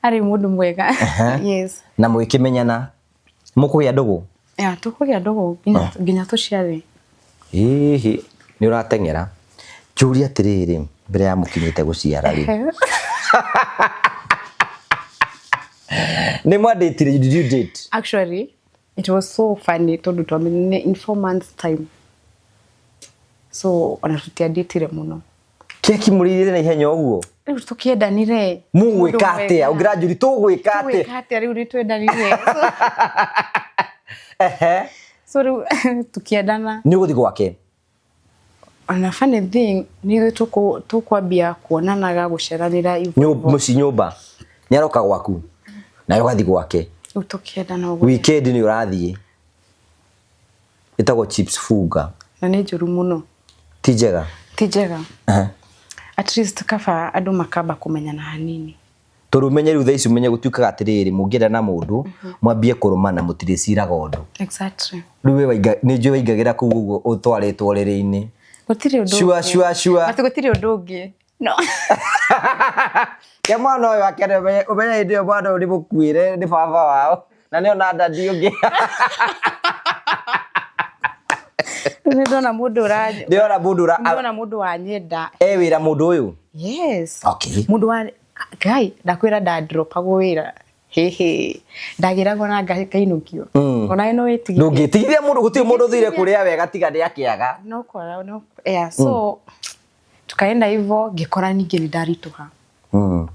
Arĩ mũndũ mwega. Yes. Na mũgĩkĩmenyana mũkũgĩa ndũgũ? Ya, tũkũgĩa ndũgũ nginya nginya tũciare. Hihi nĩ ũrateng'era. Njũrie atĩrĩrĩ, mbere ya mũkinyĩte gũciara rĩ, nĩ mwandĩtire, did you date? Actually, it was so funny tondũ twamenyanire in 4 months time. So ona tũtiandĩtire mũno. Keki mũrĩire na ihenya ũguo? Rĩu tũkĩendanire. Mũgwĩka atĩa? Ũngĩra Njuri tũgwĩka atĩa? Tũgwĩka atĩa rĩu nĩ twendanire. Ehe. So rĩu tũkĩendana. Nĩ ũgũthiĩ gwake? Ona funny thing nĩ ithuĩ tũkwambia kuonanaga gũceranĩra. Mũciĩ nyũmba. Nĩ aroka gwaku? Nawe ũgathiĩ gwake? Rĩu tũkĩendana ũguo. Weekend nĩ ũrathiĩ? Ĩtagwo chips funga. Na nĩ njũru mũno. Ti njega? Ti njega. At least kaba andũ makamba kũmenyana hanini. Tondũ ũmenye rĩu thaa ici ũmenye gũtuĩkaga atĩrĩrĩ, mũngĩenda na mũndũ, mwambie kũrũmana mũtirĩciraga ũndũ. Exactly. Rĩu we wainga, nĩ njũĩ waingagĩra kũu ũguo ũtwarĩtwo ũrĩrĩ-inĩ. Gũtirĩ ũndũ Cua, ũngĩ. cua, cua. But gũtirĩ ũndũ ũngĩ. No. Ke mwana ũyũ akene ũmenye ũmenye hĩndĩ ĩyo mwana ũyũ nĩ mũkuĩre nĩ baba wao na nĩ ona ndadi ũngĩ. Nĩ ndona mũndũ ũra Nĩ ona mũndũ ũra ndona mũndũ wanyenda. E wĩra mũndũ ũyũ? Yes. Okay. Mũndũ wa Ngai ndakwĩra ndandropagwo wĩra. Hĩhĩ. Ndagĩragwo na ngainũkio. Onawe no wĩtigithie. Ndũngĩtigithia mũndũ gũtirĩ mũndũ ũthire kũrĩa wega tiga nĩ akĩaga. No kwaga no yeah so tukaenda hivyo ngĩkora ningĩ nĩ ndaritũha. Rĩu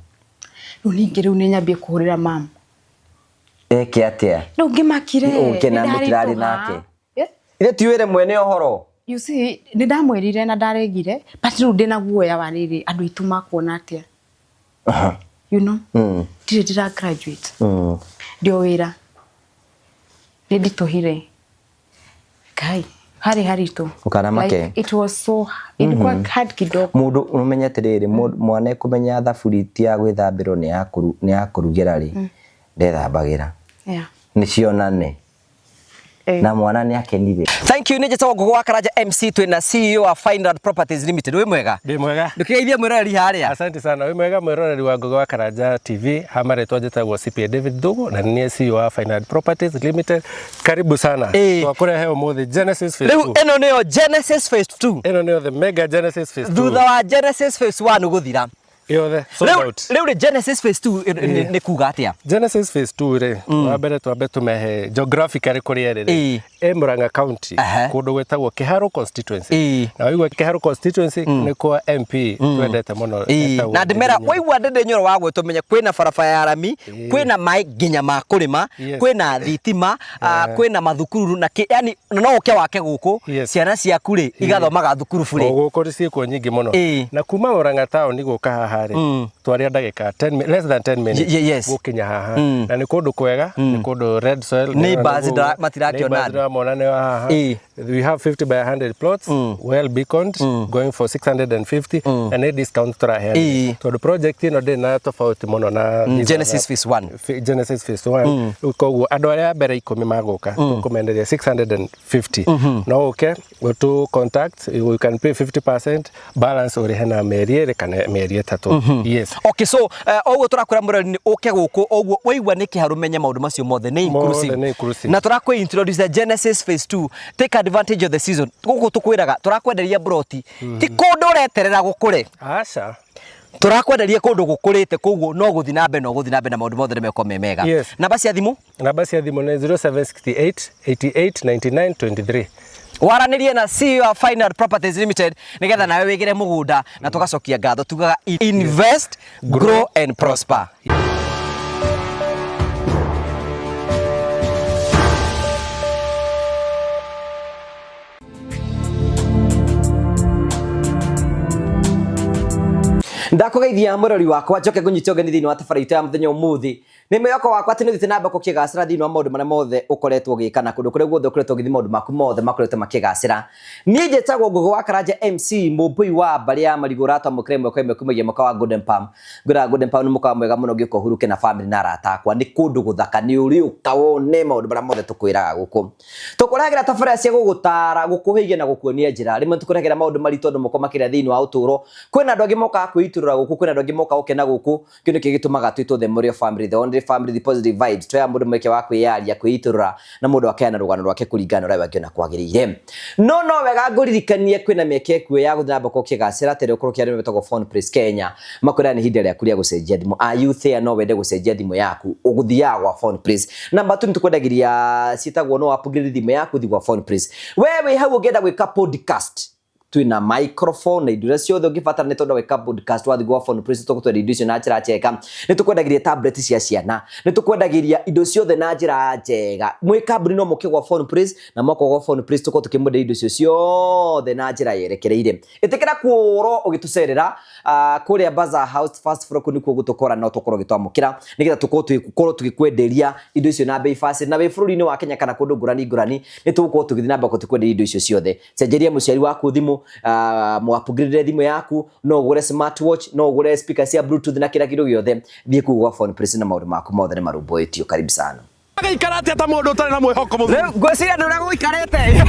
ningĩ rĩu nĩ nyambie kũhũrĩra mam. Eke atĩa? Rĩu ngĩmakire. Ũke na mũtirarĩ nake. Ithe ti wĩre mwene ũhoro. You see, nĩ ndamwĩrire na ndaregire but rĩu ndĩna guoya wa rĩrĩ andũ aitũ makuona atĩa. You know? Ndirĩ ndĩra graduate. Ndĩ o wĩra. Nĩ nditũhire. Ngai, harĩ haritũ. Ndũkanamake. Like, it was so ilikuwa hard kidogo. Mũndũ ũmenye atĩrĩrĩ, mwana ekũmenya thaburi ti ya gwĩthambĩrwo nĩ ya kũrugĩra rĩ, ndethambagĩra. Yeah. Nĩ cionane. Eh. Na mwana nĩ akenire. Thank you, nĩ njĩtagwo Ngũgũ wa Karanja MC twĩ na CEO wa Fineland Properties Limited. Wĩ mwega? Ndĩ mwega. Ndũkĩgeithie mwĩroreri harĩa. Asante sana. Wĩ mwega mwĩroreri wa Ngũgĩ wa Karanja TV. Ha marĩtwa njĩtagwo CPA David Thugu na nĩ niĩ CEO wa Fineland Properties Limited. Karibu sana. Ĩĩ. Twakũrehe ũmũthĩ Genesis Phase Rĩu 2. ĩno nĩyo Genesis Phase 2. Ĩno nĩyo the mega Genesis Phase 2. Thutha wa Genesis Phase 1 gũthira. Yothe sold Rĩu out. rĩu rĩ Genesis Phase 2 nĩ kuga atĩa? Genesis Phase 2 rĩ, wa mbere twambe tũmehe geographically kũrĩa ĩrĩ rĩ. Ĩ Murang'a County, kũndũ gwĩtagwo Kĩharũ constituency. Na waigua Kĩharũ constituency nĩ kwa MP twendete mũno etagwo Na ndĩmera Ndindi Nyoro. waigua Ndindi Nyoro wa gwĩtwo menye kwĩna barabara ya rami, kwĩna maĩ nginya ma kũrĩma, kwĩna thitima, kwĩna mathukuru na kĩ, yani no ũke wake gũkũ, ciana ciaku rĩ igathomaga thukuru burĩ. O gũkũ ciĩkuo nyingĩ mũno. Na kuma Murang'a town gũka haha rĩ, twaria ndagĩka 10 less than 10 minutes gũkinya haha. Na nĩ kũndũ kwega, nĩ kũndũ red soil. Neighbors matirakĩona andũ. Nĩramona nĩ haha. We have 50 by 100 plots, well beaconed, going for 650, na nĩ discount tũraheana. Tondũ project ĩno ndĩrĩ na tofauti mũno na these Genesis other Phase 1. Genesis Phase 1. Rĩu koguo andũ arĩa a mbere 10 magũka tũkũmenderia 650. No ũke ũtũ contact, you can pay 50% balance ũrĩhe na mĩeri 2 kana mĩeri 3. Yes. Okay, so oguo tũrakwĩra mũrori nĩ ũke gũkũ oguo waigua nĩ kĩharũ menye maũndũ macio mothe nĩ inclusive. Mothe nĩ inclusive. Na tũrakwĩ introduce Genesis Phase 2. Take advantage of the season. Gũkũ tũkwĩraga tũrakwenderia broti ti kũndũ ũreterera gũkũre. Aca. Tũrakwenderia kũndũ gũkũrĩte koguo no gũthiĩ na mbere no gũthiĩ na mbere na maũndũ mothe nĩ mekorwo me mega. Yes. Namba cia thimũ? Namba cia thimũ nĩ 0768 88 99 23. Waranĩrie na CEO wa Final Properties Limited nĩgetha nawe wĩgĩre mũgũnda na tũgacokia ngatho tugaga invest, grow and prosper. Ndakũgeithia mũrori wakwa njoke ngũnyite ũgeni thĩinĩ wa tabarĩra itũ ya mũthenya ũmũthĩ. Nĩ mwĩhoko wakwa atĩ nĩ ũthiĩte na mbere gũkĩgacĩra thĩinĩ wa maũndũ marĩa mothe ũkoretwo ũgĩka na kũndũ kũrĩa guothe ũkoretwo ũgĩthiĩ maũndũ maku mothe makoretwo makĩgacĩra. Niĩ njĩtagwo Ngũgĩ wa Karanja MC mũmbũi wa mbarĩ ya marigũ ũratwamũkĩra ĩmwe kwa ĩmwe kumagia mũkawa wa Golden Palm. Ngwĩraga Golden Palm nĩ mũkawa mwega mũno ũngĩũka ũhurũke na family na arata akwa. Nĩ kũndũ gũthaka, nĩ ũrĩũka wone maũndũ marĩa mothe tũkwĩraga gũkũ. Tũkũrehagĩra tabarĩra cia gũgũtara, gũkũhĩgia na gũkuonia njĩra. Rĩmwe tũkũrehagĩra maũndũ maritũ andũ moko makĩria thĩinĩ wa ũtũũro. Kwĩna andũ angĩ mokaga kwĩ kwĩitũrũra gũkũ, kwĩna andũ angĩ moka gũkena gũkũ. Kĩu nĩkĩo gĩtũmaga twĩtwo the Morio family, the only family, the positive vibes. Tũheaga mũndũ mweke wa kwĩyaria, kwĩitũrũra, na mũndũ akaheana rũgano rwake kũringana na ũrĩa we angĩona kwagĩrĩire. No no wega ngũririkanie kwĩna mĩeke ĩkuo ya gũthiĩ na mbere ũkĩgacĩra tondũ ũkorwo ũkĩaria metagwo Phone Place Kenya, makwĩraga nĩ ihinda rĩaku rĩa gũcenjia thimũ. Are you there? No wende gũcenjia thimũ yaku, ũgũthiaga gwa Phone Place. Number 2, nĩtũkwendagĩria ciĩtagwo no upgrade thimũ yaku, thiĩ gwa Phone Place. We wĩ hau ũngĩenda gwĩka podcast, twina microphone na indo iria ciothe ũngĩbatara nĩ tondũ gwĩka podcast, wathiĩ gwa Phone Place tũgũtwenderia indo icio na njĩra njega. Nĩ tũkwendagĩria tablet cia ciana, nĩ tũkwendagĩria indo ciothe na njĩra njega. Mwĩ kambuni no mũke gwa Phone Place, na mwaka gwa Phone Place tũkorwo tũkĩmwenderia indo icio ciothe na njĩra yerekereire. Ĩtĩkĩra kũrwo ũgĩtũcerera kũrĩa Bazaar House first floor, kũu nĩkuo gũtũkora, no tũkorwo ũgĩtwamũkĩra nĩgetha tũkorwo tũgĩkwenderia indo icio na bei bacĩrĩ. Na wĩ bũrũri-inĩ wa Kenya kana kũndũ ngũrani ngũrani, nĩ tũgũkorwo tũgĩthiĩ na mbere tũkwenderia indo icio ciothe. Cenjeria mũciari waku thimũ, mũ upgrade thimũ yaku, no ũgũre smartwatch, no ũgũre speaker cia bluetooth na kĩra kĩndũ gĩothe. Thiĩ kũu gwa Phone Place na maũndũ maku mothe nĩ marũmbũĩtio. Karibu sana. Agĩikara atĩa ta mũndũ ũtarĩ na mwĩhoko mũthuri? Rĩu ngwĩciria ndũrĩa gũikarĩte.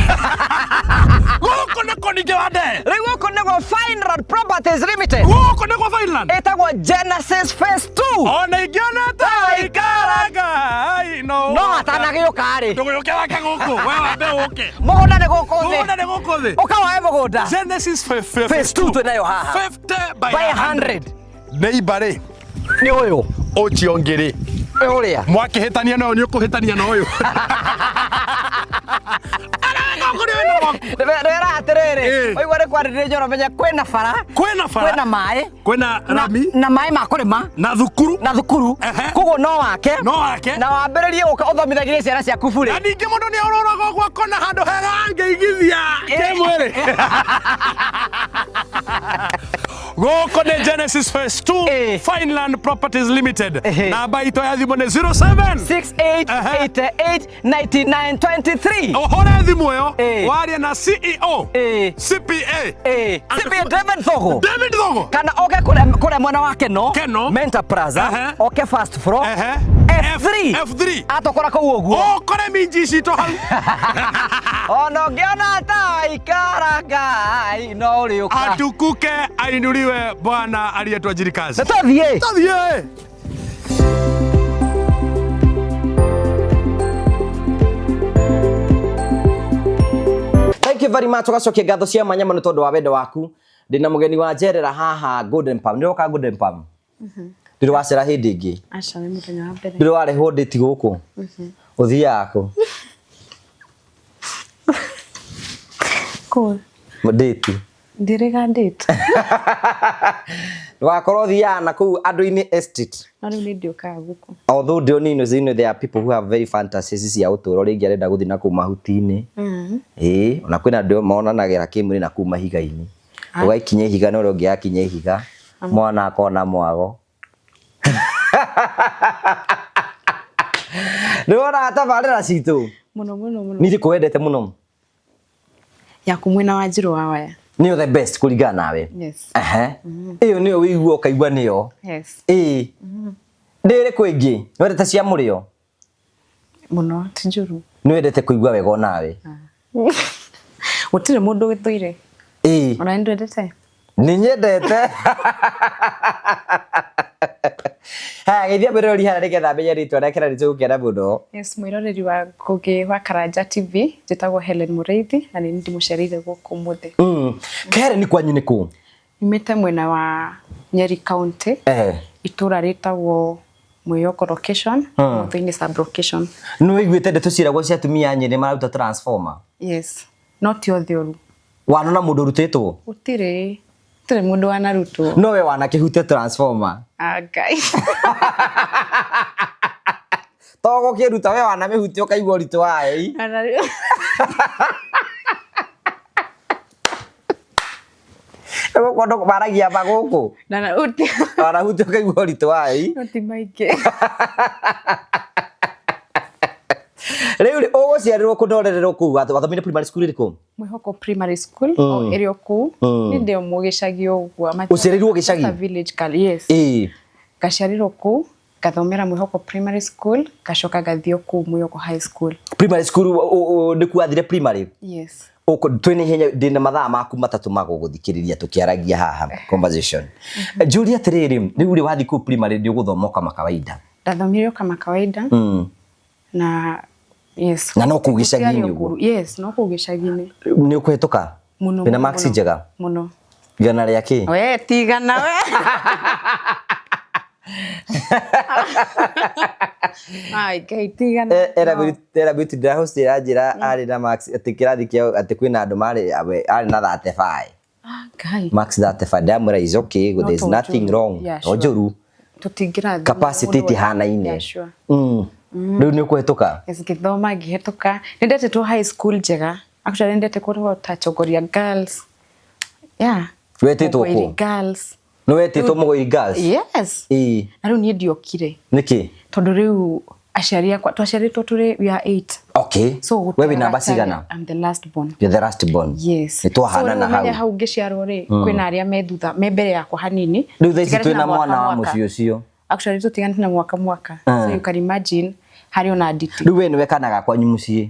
Gũkũ nĩkũ ningĩ wa ndee? Rĩu gũkũ nĩguo Fineroad Properties Limited. Gũkũ nĩkuo Finland. Ĩtagwo Genesis Phase 2. Ona ingĩona ta waikara Ngai no no atanagĩũka rĩ, ndũgĩũke wake gũkũ, we wambe ũke. Mũgũnda nĩ gũkũ thĩ. Mũgũnda nĩ gũkũ thĩ. Ũkawoe mũgũnda. Genesis Phase 2 twĩnayo haha. 50 by by 100. 100. Neighbor rĩ, Nĩ ũyũ. Ũcio ũngĩ rĩ, Ũrĩa. Mwakĩhĩtania na ũyũ nĩ ũkũhĩtania na ũyũ. Areka kũrĩ wĩna waku. Ndĩrera atĩrĩrĩ, waigua nĩ kwarĩrĩria njoro, menya kwĩna bara, Kwĩna bara. Kwĩna maĩ. Kwĩna rami. Na maĩ ma kũrĩma. Na thukuru. Na thukuru. Koguo no wake. No wake. Na wambĩrĩrie gũka ũthomithagĩrie ciana ciaku burĩ. Na ningĩ mũndũ nĩ orũraga ũguo akona handũ hega angĩigithia kĩmwĩrĩ. Gũkũ nĩ Genesis Phase 2, Fineland Properties Limited. Namba itũ ya thimũ nĩ 07 6888 9923. Ũhũre thimũ ĩyo, warie na CEO, CPA, CPA David Thogo. David Thogo. Kana oke kũrĩa mwena wa Keno, Keno. Mentor Plaza, oke first floor, F3. F3. Atokora kũu ũguo. Ũkore minji citũ hau. Ona ũngĩona ta waikara Ngai no ũrĩũka. Atukuke ainuliwe Bwana aliyetuajiri kazi. Nĩ tũthiĩ. Tũthiĩ. Thank you very much. Ũgacokia ngatho cia mwanya mũno tondũ wa wendo waku. Ndĩna mũgeni wa njerera haha Golden Palm. Nĩ ũroka Golden Palm? Ndũrĩ wacera hĩndĩ ĩngĩ? Aca, nĩ mũthenya wa mbere. Ndũrĩ warehwo ndĩti gũkũ? Ũthiaga kũ? Kũ? Ndĩti. Ndĩrĩga date. Ndũgakorwo ũthiaga na kũu andũ-inĩ estate. No rĩu nĩ ndĩũkaga gũkũ. Although ndĩ there are people who have very fantasies cia ũtũũro, rĩngĩ arenda gũthiĩ na kũu mahuti-inĩ. Ĩĩ, ona kwĩna andũ monanagĩra kĩmwĩrĩ na kũu mahiga-inĩ. Ũgaikinya ihiga na ũrĩa ũngĩ akinya ihiga, mwana akona mwago. Nĩ wonaga tabarĩra citũ? Mũno mũno mũno. Nĩ irĩkũ wendete mũno? Yaku mwena wa Njirũ wa Waya. Nĩyo the best kũringana nawe? Yes. Ĩyo nĩyo wĩigua ũkaigua nĩyo? Yes. Ĩĩ. Nĩ ĩrĩkũ ĩngĩ? Nĩ wendete cia mũrĩo? Mũno, ti njũru. Nĩ wendete kũigua wega onawe? Gũtirĩ mũndũ ũgĩthũire. Ĩĩ. Ona nĩ ndwendete? Nĩ nyendete. Haya, geithia mwĩroreri harĩa nĩgetha amenye rĩtwa rĩake na nĩtũgũkena mũno. Yes, mwĩroreri wa Ngũgĩ wa Karanja TV, njĩtagwo Helen Mũrĩithi na nĩ ndĩmũcereire gũkũ ũmũthĩ. Helen, kwanyu nĩ kũ? Nyumĩte mwena wa Nyeri County. Itũra rĩtagwo Mwĩyoko location, Mũthũinĩ sub location. Nĩ wĩiguĩte ndeto ciĩragwo cia atumia a Nyeri mararuta transformer? Yes. No ti othe ũru. Wanona mũndũ ũrutĩtwo? Gũtirĩ. Gũtirĩ mũndũ wanarutwo. No we wanakĩhutia transformer? Ah, Ngai. To gũkĩruta, we wanamĩhutia ũkaigua ũritũ wayo ii? Gũkũ andũ maragia ma gũkũ. Na ũti. Wanahutia ũkaigua ũritũ wayo ii? No ti maingĩ. Rĩu rĩ, ũgũciarĩrwo kũ na ũrererwo kũu? Wathomire primary school ĩrĩkũ? Mwĩhoko Primary School, o ĩrĩ o kũu. Nĩ ndĩ o gĩcagi ũguo. Ũciarĩirwo gĩcagi? Just a village girl, yes. Ngaciarĩrwo kũu, ngathomera Mwĩhoko Primary School, ngacoka ngathiĩ o kũu Mwĩhoko High School. Primary school, nĩkuo wathire primary? Yes. Twĩna ihenya, ndĩna mathaa maku 3 ma gũgũthikĩrĩria tũkĩaragia haha conversation. Njũria atĩrĩrĩ, rĩu rĩ wathiĩ kũu primary nĩ ũgũthoma kama kawaida? Ndathomire kama kawaida. Na yes. Na no kũu gĩcagi-inĩ ũguo? Yes, no kũu gĩcagi-inĩ. Nĩ ũkũhĩtũka? Mũno. Wĩna marks njega? Mũno. Igana rĩa kĩ? We tigana we. Ai, Ngai tigana. Era Beauty ndĩrahost ĩranjĩra arĩ na marks atĩ kĩrathi kĩao atĩ kwĩna andũ marĩ arĩ na 35. Ah, Ngai. Marks 35, ndamwĩra is okay, No there is to nothing njũru. wrong. Yeah, To sure. njũru. Tũtingĩrathiĩ. Capacity itihanaine. Yeah, sure. Rĩu nĩ ũkũhĩtũka? Yes, ngĩthoma ngĩhĩtũka. Nĩ ndetĩtwo high school njega. Actually nĩ ndetĩtwo ta Chogoria Girls. Yeah. Wetĩtwo Mũgoiri kũ? Girls. Nĩ wetĩtwo Mũgoiri Girls? Yes. Ĩĩ. Na rĩu niĩ ndiokire. Nĩkĩ? Tondũ rĩu aciari akwa twaciarĩtwo tũrĩ, we are 8. Okay. So we wĩ namba cigana? I'm the last born. You're the last born. Yes. Nĩ twahanana so, rĩu ũmenye hau. Hau ngĩciarwo rĩ, kwĩna arĩa me thutha, me mbere yakwa hanini. Rĩu thaa ici Tiganĩte twĩna na mwana wa mwaka. mũciĩ ũcio. Actually tũtiganĩte na mwaka mwaka. So you can imagine harĩ ona nditi. Rĩu we nĩwe kana ga kwanyu mũciĩ.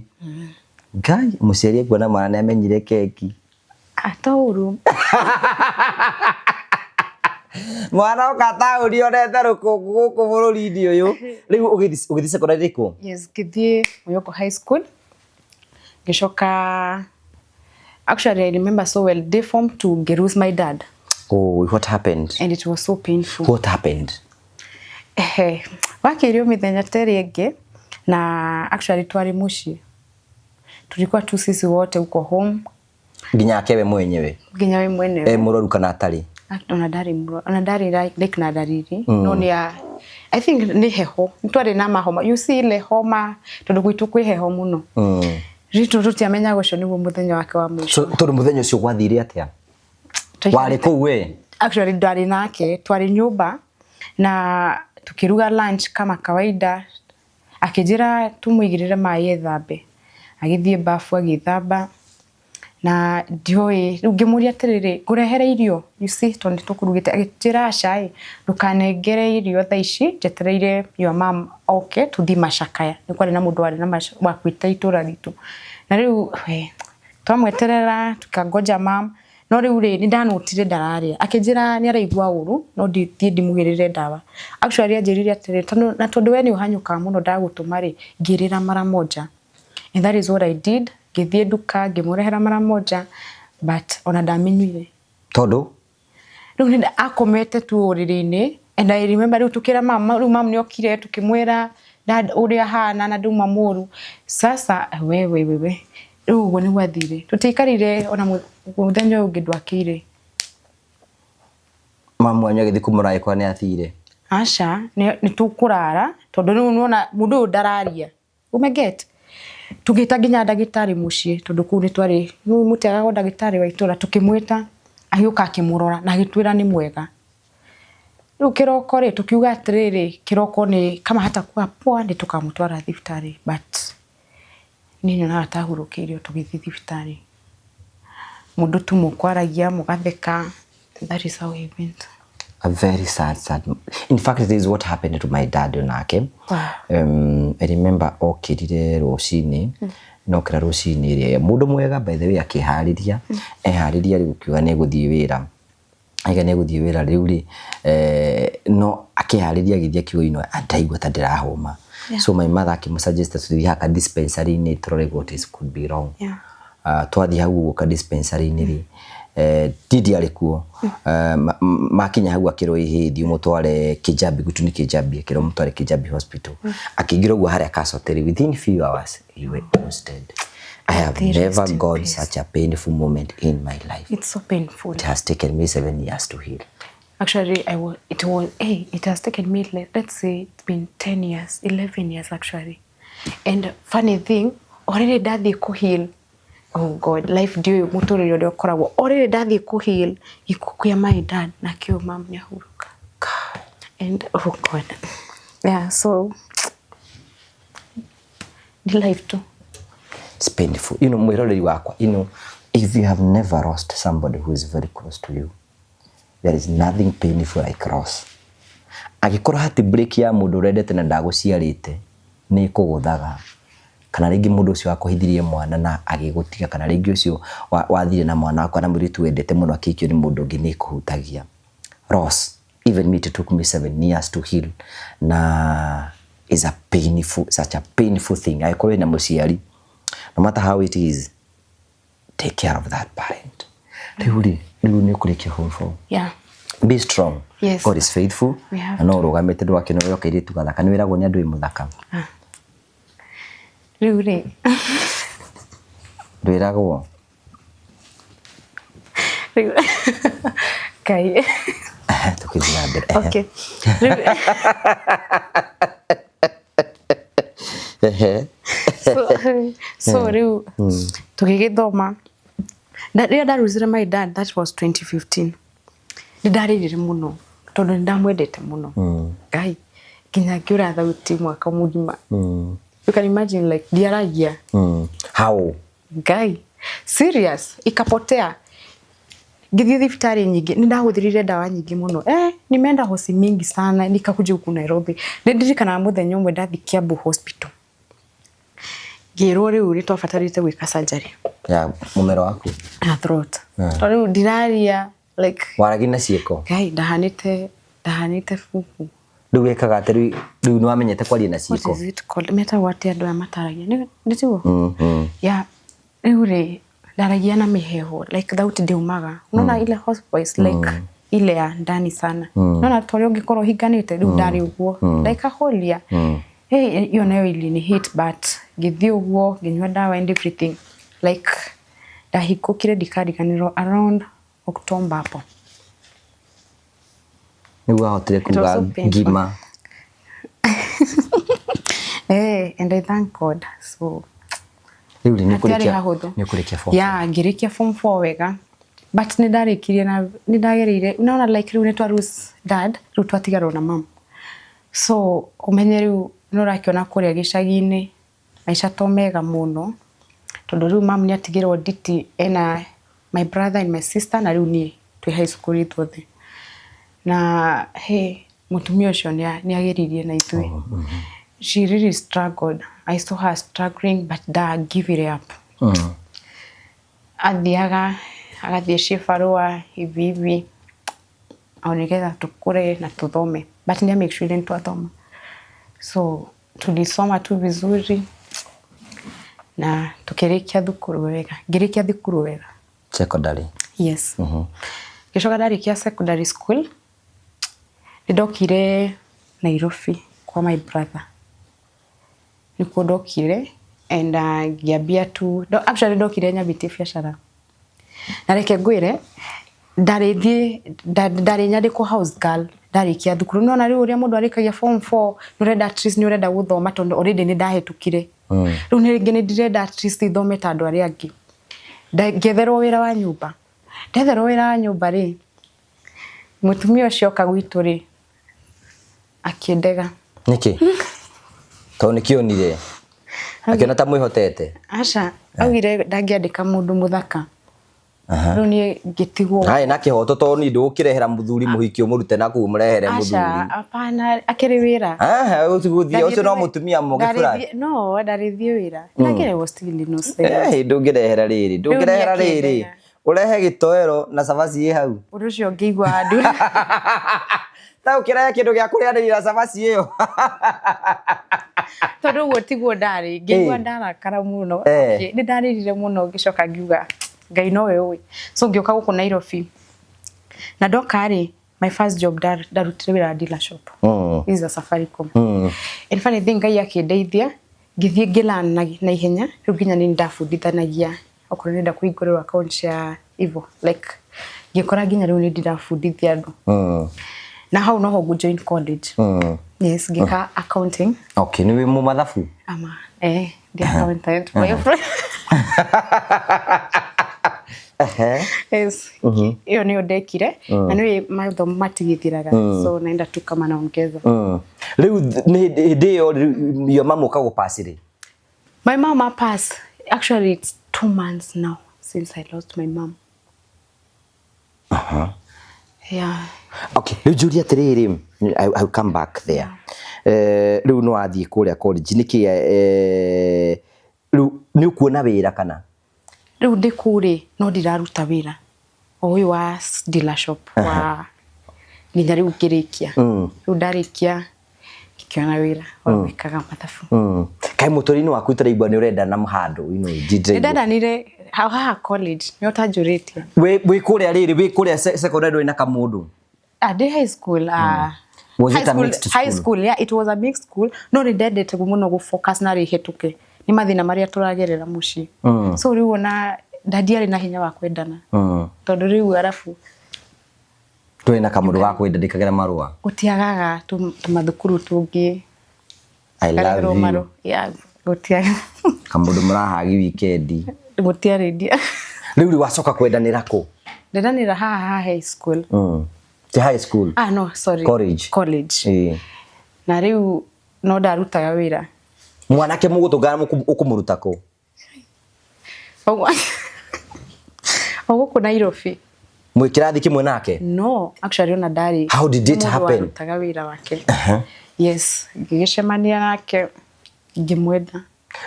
Ngai, mũciari ekuona mwana nĩ amenyire keki. To ũru. Mwana oka taũni onete rũkũngũ gũkũ bũrũri-inĩ ũyũ. Rĩu ũgĩthiĩ secondary kũ? Yes, ngĩthiĩ Mwihoko High School. Ngĩcoka, actually I remember so well, day form 2 ngĩ lose my dad. Oh, what happened? And it was so painful. What happened? Wakĩrio mĩthenya ta ĩrĩa ĩngĩ, na actually twarĩ mũciĩ. Tulikuwa tu sisi wote huko home. Nginya ake we mwenyewe? Nginya we mwenyewe. Mũrwaru kana atarĩ? Ona ndarĩ mũrwaru, ona ndarĩ like na ndariri. No nĩ ya, I think nĩ heho. Nĩ twarĩ na mahoma. You see ile homa, tondũ gwitũ kwĩ heho mũno. Rĩu tũtiamenyaga ũcio nĩguo mũthenya wake wa mũico. So, tondũ mũthenya ũcio gwathire atĩa? Warĩ kũu we? Actually ndarĩ nake, twarĩ nyũmba na tukiruga lunch kama kawaida. Akĩnjĩra tũmũigĩrĩre maĩ ethambe. Agĩthiĩ bafu agĩthamba. Na ndioĩ, rĩu ngĩmũria atĩrĩrĩ, ngũrehere irio? You see, tondũ nĩ tũkũrugĩte. Agĩnjĩra aca ĩ, ndũkanengere irio thaa ici, njetereire your mom oke tũthiĩ macakaya. Nĩ kwarĩ na mũndũ warĩ na wakuĩte itũra ritũ. Na rĩu we, twamweterera tukangoja mom, no rĩu rĩ, nĩ ndanotire ndararĩa. Akĩnjĩra nĩ araigua ũru, no ndithiĩ ndimũgĩrĩre ndawa. Actually anjĩrire atĩrĩrĩ, na tondũ we nĩ ũhanyũkaga mũno ndagũtũma rĩ, ngĩrĩra mara moja. And that is what I did. Ngĩthiĩ nduka, ngĩmũrehera mara moja, but ona ndamĩnyuire. Tondũ? Rĩu nĩ akomete tu ũrĩrĩ-inĩ, and I remember rĩu tũkĩra mama, rĩu mama nĩokire tũkĩmwĩra dad ũrĩa ahana na nduma mũru. Sasa we we we we, rĩu ũguo nĩguo athire. Tũtiaikarire ona mũthenya ũyũ ũngĩ ndwakĩire. Mamu wanyu agĩthiĩ kũmũra agĩkora nĩ athire? Aca, nĩ tũkũrara, tondũ rĩu nĩwona mũndũ ũyũ ndararia. Umeget? Tũgĩta nginya ndagĩtarĩ mũciĩ, tondũ kũu nĩ twarĩ, nĩ mũtiagaga ndagĩtarĩ wa itũũra, tũkĩmwĩta, agĩũka akĩmũrora na agĩtwĩra nĩ mwega. Rĩu kĩroko rĩ, tũkiuga atĩrĩrĩ, kĩroko nĩ kama hatakuwa poa nĩ tũkamũtwara thibitarĩ, but niĩ nyonaga ta ahurũkĩirio tũgĩthiĩ thibitarĩ. Mũndũ tu mũkwaragia, mũgatheka, that is how he went. A very sad, sad. In fact, this is what happened to my dad onake. Wow. I remember okirire rũcinĩ, nokĩra rũcinĩ rĩ, mũndũ mwega by the way akĩharĩria, eharĩria rĩu kiuga nĩ egũthiĩ wĩra. Aiga nĩ egũthiĩ wĩra rĩu rĩ, no akĩharĩria agĩthiĩ akiuga, ndaigua ta ndĩrahũma. So my mother akĩmũsuggest tũthiĩ haha dispensary-inĩ tũrore what is could be wrong. Twathiĩ hau ũguo ka dispensary-inĩ rĩ, niĩ ndiarĩ kuo. Makinya hau akĩrwo ĩhĩ thiĩ ũmũtware Kijabi, gwitũ nĩ Kijabi, akĩrwo ũmũtware Kijabi hospital. Akĩingĩra ũguo harĩa Kasoteri, within few hours he was dead. I have They rest never in gone peace. such a painful moment in my life. It's so painful. It has taken me 7 years to heal. Actually, I was, it was, hey, it has taken me, let's say it's been 10 years, 11 years actually. And funny thing, already ndathiĩ kũ heal. Oh God, life ndiũĩ mũtũrĩre ũrĩa ũkoragwo. Already ndathiĩ kũ heal, gĩkuũ kĩa my dad nakĩo mam nĩahurũka. And oh God. Yeah, so the life too. It's painful. You know, mwĩroreri wakwa, if you have never lost somebody who is very close to you, there is nothing painful like loss. Angĩkorwo heartbreak ya mũndũ ũrendete na ndagũciarĩte nĩ ĩkũgũthaga, Kana rĩngĩ mũndũ ũcio wakũhithirie mwana na agĩgũtiga, kana rĩngĩ ũcio wathire na mwana waku kana mũirĩtu wendete mũno akĩhikio nĩ mũndũ ũngĩ, nĩ ĩkũhutagia. Loss, even me, it took me 7 years to heal, na is a painful, such a painful thing. Angĩkorwo wĩna mũciari, no matter how it is, take care of that parent. Rĩu rĩ, rĩu nĩ ũkũrĩkia form four. Yeah. Be strong. Yes. God is faithful. We have Na no ũrũgamĩte, ndũgakĩona ũrĩa kairĩtu gathaka, nĩ wĩragwo nĩ andũ wĩ mũthaka? Rĩu rĩ, Ndwĩragwo? Rĩu Ngai. Tũkĩthiĩ na mbere. Okay, rĩu so rĩu tũgĩgĩthoma. Rĩrĩa ndaruzire my dad, that was 2015, nĩ ndarĩrire mũno tondũ nĩ ndamwendete mũno. Ngai, nginya ngĩũra thauti mwaka mũgima. You can imagine, like, ndiaragia. How? Ngai, serious, ikapotea. Ngĩthiĩ thibitarĩ nyingĩ, nĩ ndahũthĩrire ndawa nyingĩ mũno, nimeenda hosi mingi sana, nikakuja huku Nairobi. Nĩ ndirikanaga mũthenya ũmwe ndathiĩ Kiambu Hospital, ngĩrwo rĩu nĩ twabatarĩte gwĩka surgery. Ya mũmero waku? Ya throat, tondũ rĩu ndiraria, like Waragia na ciĩko? Ngai, ndahanĩte bubu. Rĩu wĩkaga atĩ rĩu nĩ wamenyete kwaria na What ciĩko? is it called? Metagwo atĩa andũ aya mataragia? Nĩ tiguo? Mm. Ya, rĩu rĩ, ndaragia na mĩheho, like thauti ndiumaga. Unaona ile hoarse voice, like ile ya ndani sana. Unaona ta ũrĩa ũngĩkorwo ũhinganĩte, rĩu ndarĩ ũguo like a whole year. Hey, hiyo nayo ilini hit, but ngĩthiĩ ũguo, ngĩnyua ndawa and everything. Like ndahingũkire, ndikariganĩrwo, around October hapo. Nĩguo ahotire It was kuga so painful. ngima. And I thank God. So Rĩu rĩ, nĩ hatiarĩ ũkũrĩkia hahũthũ. Nĩ ũkũrĩkia form? Yeah, ngĩrĩkia form 4 wega, but nĩ ndarĩkirie na nĩ ndagereire. Unaona, like rĩu nĩ twa lose dad, rĩu twatigarwo na mom, so ũmenye rĩu nĩ ũrakĩona kũrĩa gĩcagi-inĩ maica to mega mũno, tondũ rĩu mam nĩ atigĩrwo nditi ena my brother and my sister, na rĩu niĩ twĩ high school ithuothe. Na he mũtumia ũcio nĩ ageririe na ithuĩ. She really struggled. I saw her struggling, but nda give it up. Athiaga agathiĩ cibarũa hivi hivi o nĩgetha tũkũre na tũthome, but nĩ make sure nĩ twathoma. So tulisoma tu vizuri na tukĩrĩkia thukuru wega, ngĩrĩkia thukuru wega. Secondary? Yes. Ngĩcoka ndarĩkia secondary school, nĩ ndokire Nairobi kwa my brother. Nĩkuo ndokire and ngĩambia tu actually ndokire nyambĩtie biacara. Na reke ngwĩre, ndarĩ ndarĩ nyandĩkwo house girl ndarĩkia thukuru. Nĩwona rĩu ũrĩa mũndũ arĩkagia form 4, nĩ ũrenda at least nĩ ũrenda gũthoma, tondũ already nĩ ndahĩtũkire. Rĩu nĩ rĩngĩ nĩ ndĩrenda at least thome ta andũ arĩa angĩ. Ngĩetherwo wĩra wa nyũmba. Ndetherwo wĩra wa nyũmba rĩ, mũtumia ũcio oka gwitũ rĩ, akĩndega. Nĩkĩ? Tondũ nĩkĩonire akĩona ta mwĩhotete? Aca, augire ndangĩandĩka mũndũ mũthaka. Rĩu niĩ ngĩtigwo. Haya, na kĩhoto, tondũ niĩ ndũgũkĩrehera mũthuri mũhiki ũmũrute na kũu mũrehere Aca, mũthuri. Hapana, akĩrĩ wĩra. Aha, gũthiĩ ũcio no mũtumia mũgĩ fulani. No, ndarĩthiĩ wĩra. Ndakĩrĩ was still innocent. Eh, ndũngĩrehera rĩrĩ, ndũngĩrehera Rĩu nĩ rĩrĩ akĩndega. ũrehe gĩtoero na cabaci ĩ hau. Ũndũ ũcio ngĩigua handũ. Ta ũkĩrehe kĩndũ gĩa kũrĩanĩria na cabaci ĩyo. Tondũ ũguo tiguo ndarĩ, ngĩigua Eh. ndarakara mũno. Eh. Nĩ ndarĩrire mũno, ngĩcoka ngiuga Ngai nowe ũĩ. So ngĩũka gũkũ Nairobi. Na ndoka rĩ, my first job ndarutire wĩra wa dealer shop. This is a Safaricom. And funny thing, Ngai akĩndeithia, ngĩthiĩ ngĩlearn na ihenya, rĩu nginya nĩ ndabundithanagia okorwo nĩndenda kũhingũrĩrwo account ya ivo, like ngĩkora nginya rĩu nĩ ndĩrabundithia andũ. Na hau noho ngũ join college. Yes, ngĩka accounting. Okay, nĩ wĩ mũmathabu? Ama the accountant, my friend. Yes, hiyo nĩyo ndekire, na nĩwe mathomo matigithiraga, so naenda tu kama naongeza. Rĩu nĩ hĩndĩ ĩyo rĩu yo mamu ũka rĩ? My mama passed. Actually, it's 2 months now since I lost my mom. Yeah. Okay, rĩu njũrie atĩrĩrĩ, I will come back there. Rĩu nĩ wathiĩ kũrĩa college, nĩkĩ Nĩ ũkuona wĩra kana? Rĩu ndĩ kũu rĩ, no ndiraruta wĩra o ũyũ wa dealer shop wa nginya rĩu ngĩrĩkia. Rĩu ndarĩkia ngĩkĩona wĩra wa gwĩkaga mathabu. Kaĩ mũtũrĩre-inĩ waku itaraigua nĩ ũrenda na handũ, you know, nĩ ndendanire hau haha college nĩ ũtanjũrĩtie. Wĩ kũrĩa rĩrĩ, wĩ kũrĩa secondary ndũrĩ na kamũndũ? Ah, ndĩ high school. Was High it a school, mixed high school? School, yeah, it was a mixed school. No nĩ ndendete mũno gũ focus na rĩhetũke nĩ mathĩna marĩa tũragerera mũciĩ. So rĩu ona ndiarĩ na hinya wa kwendana. Tondũ rĩu arabu Ndũrĩ na kamũndũ ga kwenda ndĩkagĩra marũa. Gũtiagaga tũmathukuru tũngĩ. I love Karerwo you. marũa. Yeah, gũtiagaga. Kamũndũ mũrahagi weekend. Gũtiarĩ ndia. Rĩu rĩ wacoka kwendanĩra kũ? Ndendanĩra haha haha high school. Ti high school? Ah, no, sorry. College. College. Na rĩu no ndarutaga wĩra. Mwanake mũgũtũngana ũkũmũruta kũ? O gũkũ Nairobi. Mwĩ kĩrathi kĩmwe nake? No, actually ona ndarĩ. How did it Mũndũ happen? warutaga wĩra wake. Yes, ngĩgĩcemania nake ngĩmwenda.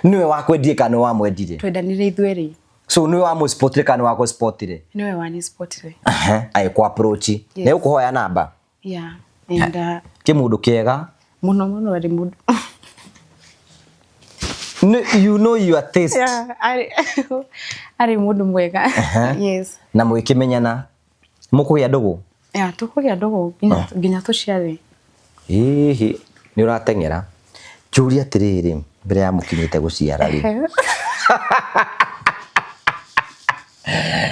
Nĩwe wakwendire kana nĩwe wamwendire? Twendanire ithuerĩ. So nĩwe wamũspotire kana nĩwe wakũspotire? Nĩwe wanispotire. Agĩkũ approach. Yes. Nĩ ũkũhoya namba? Yeah. And Kĩ mũndũ kĩega? Mũno mũno arĩ mũndũ. No, you know your taste. Yeah, arĩ mũndũ mwega. Yes. Na mũgĩkĩmenyana mũkũgĩa ndũgũ? Yeah, tũkũgĩa ndũgũ nginya tũciare. Hihi nĩ ũrateng'era. Njũrie atĩrĩrĩ, mbere ya mũkinyĩte gũciara rĩ.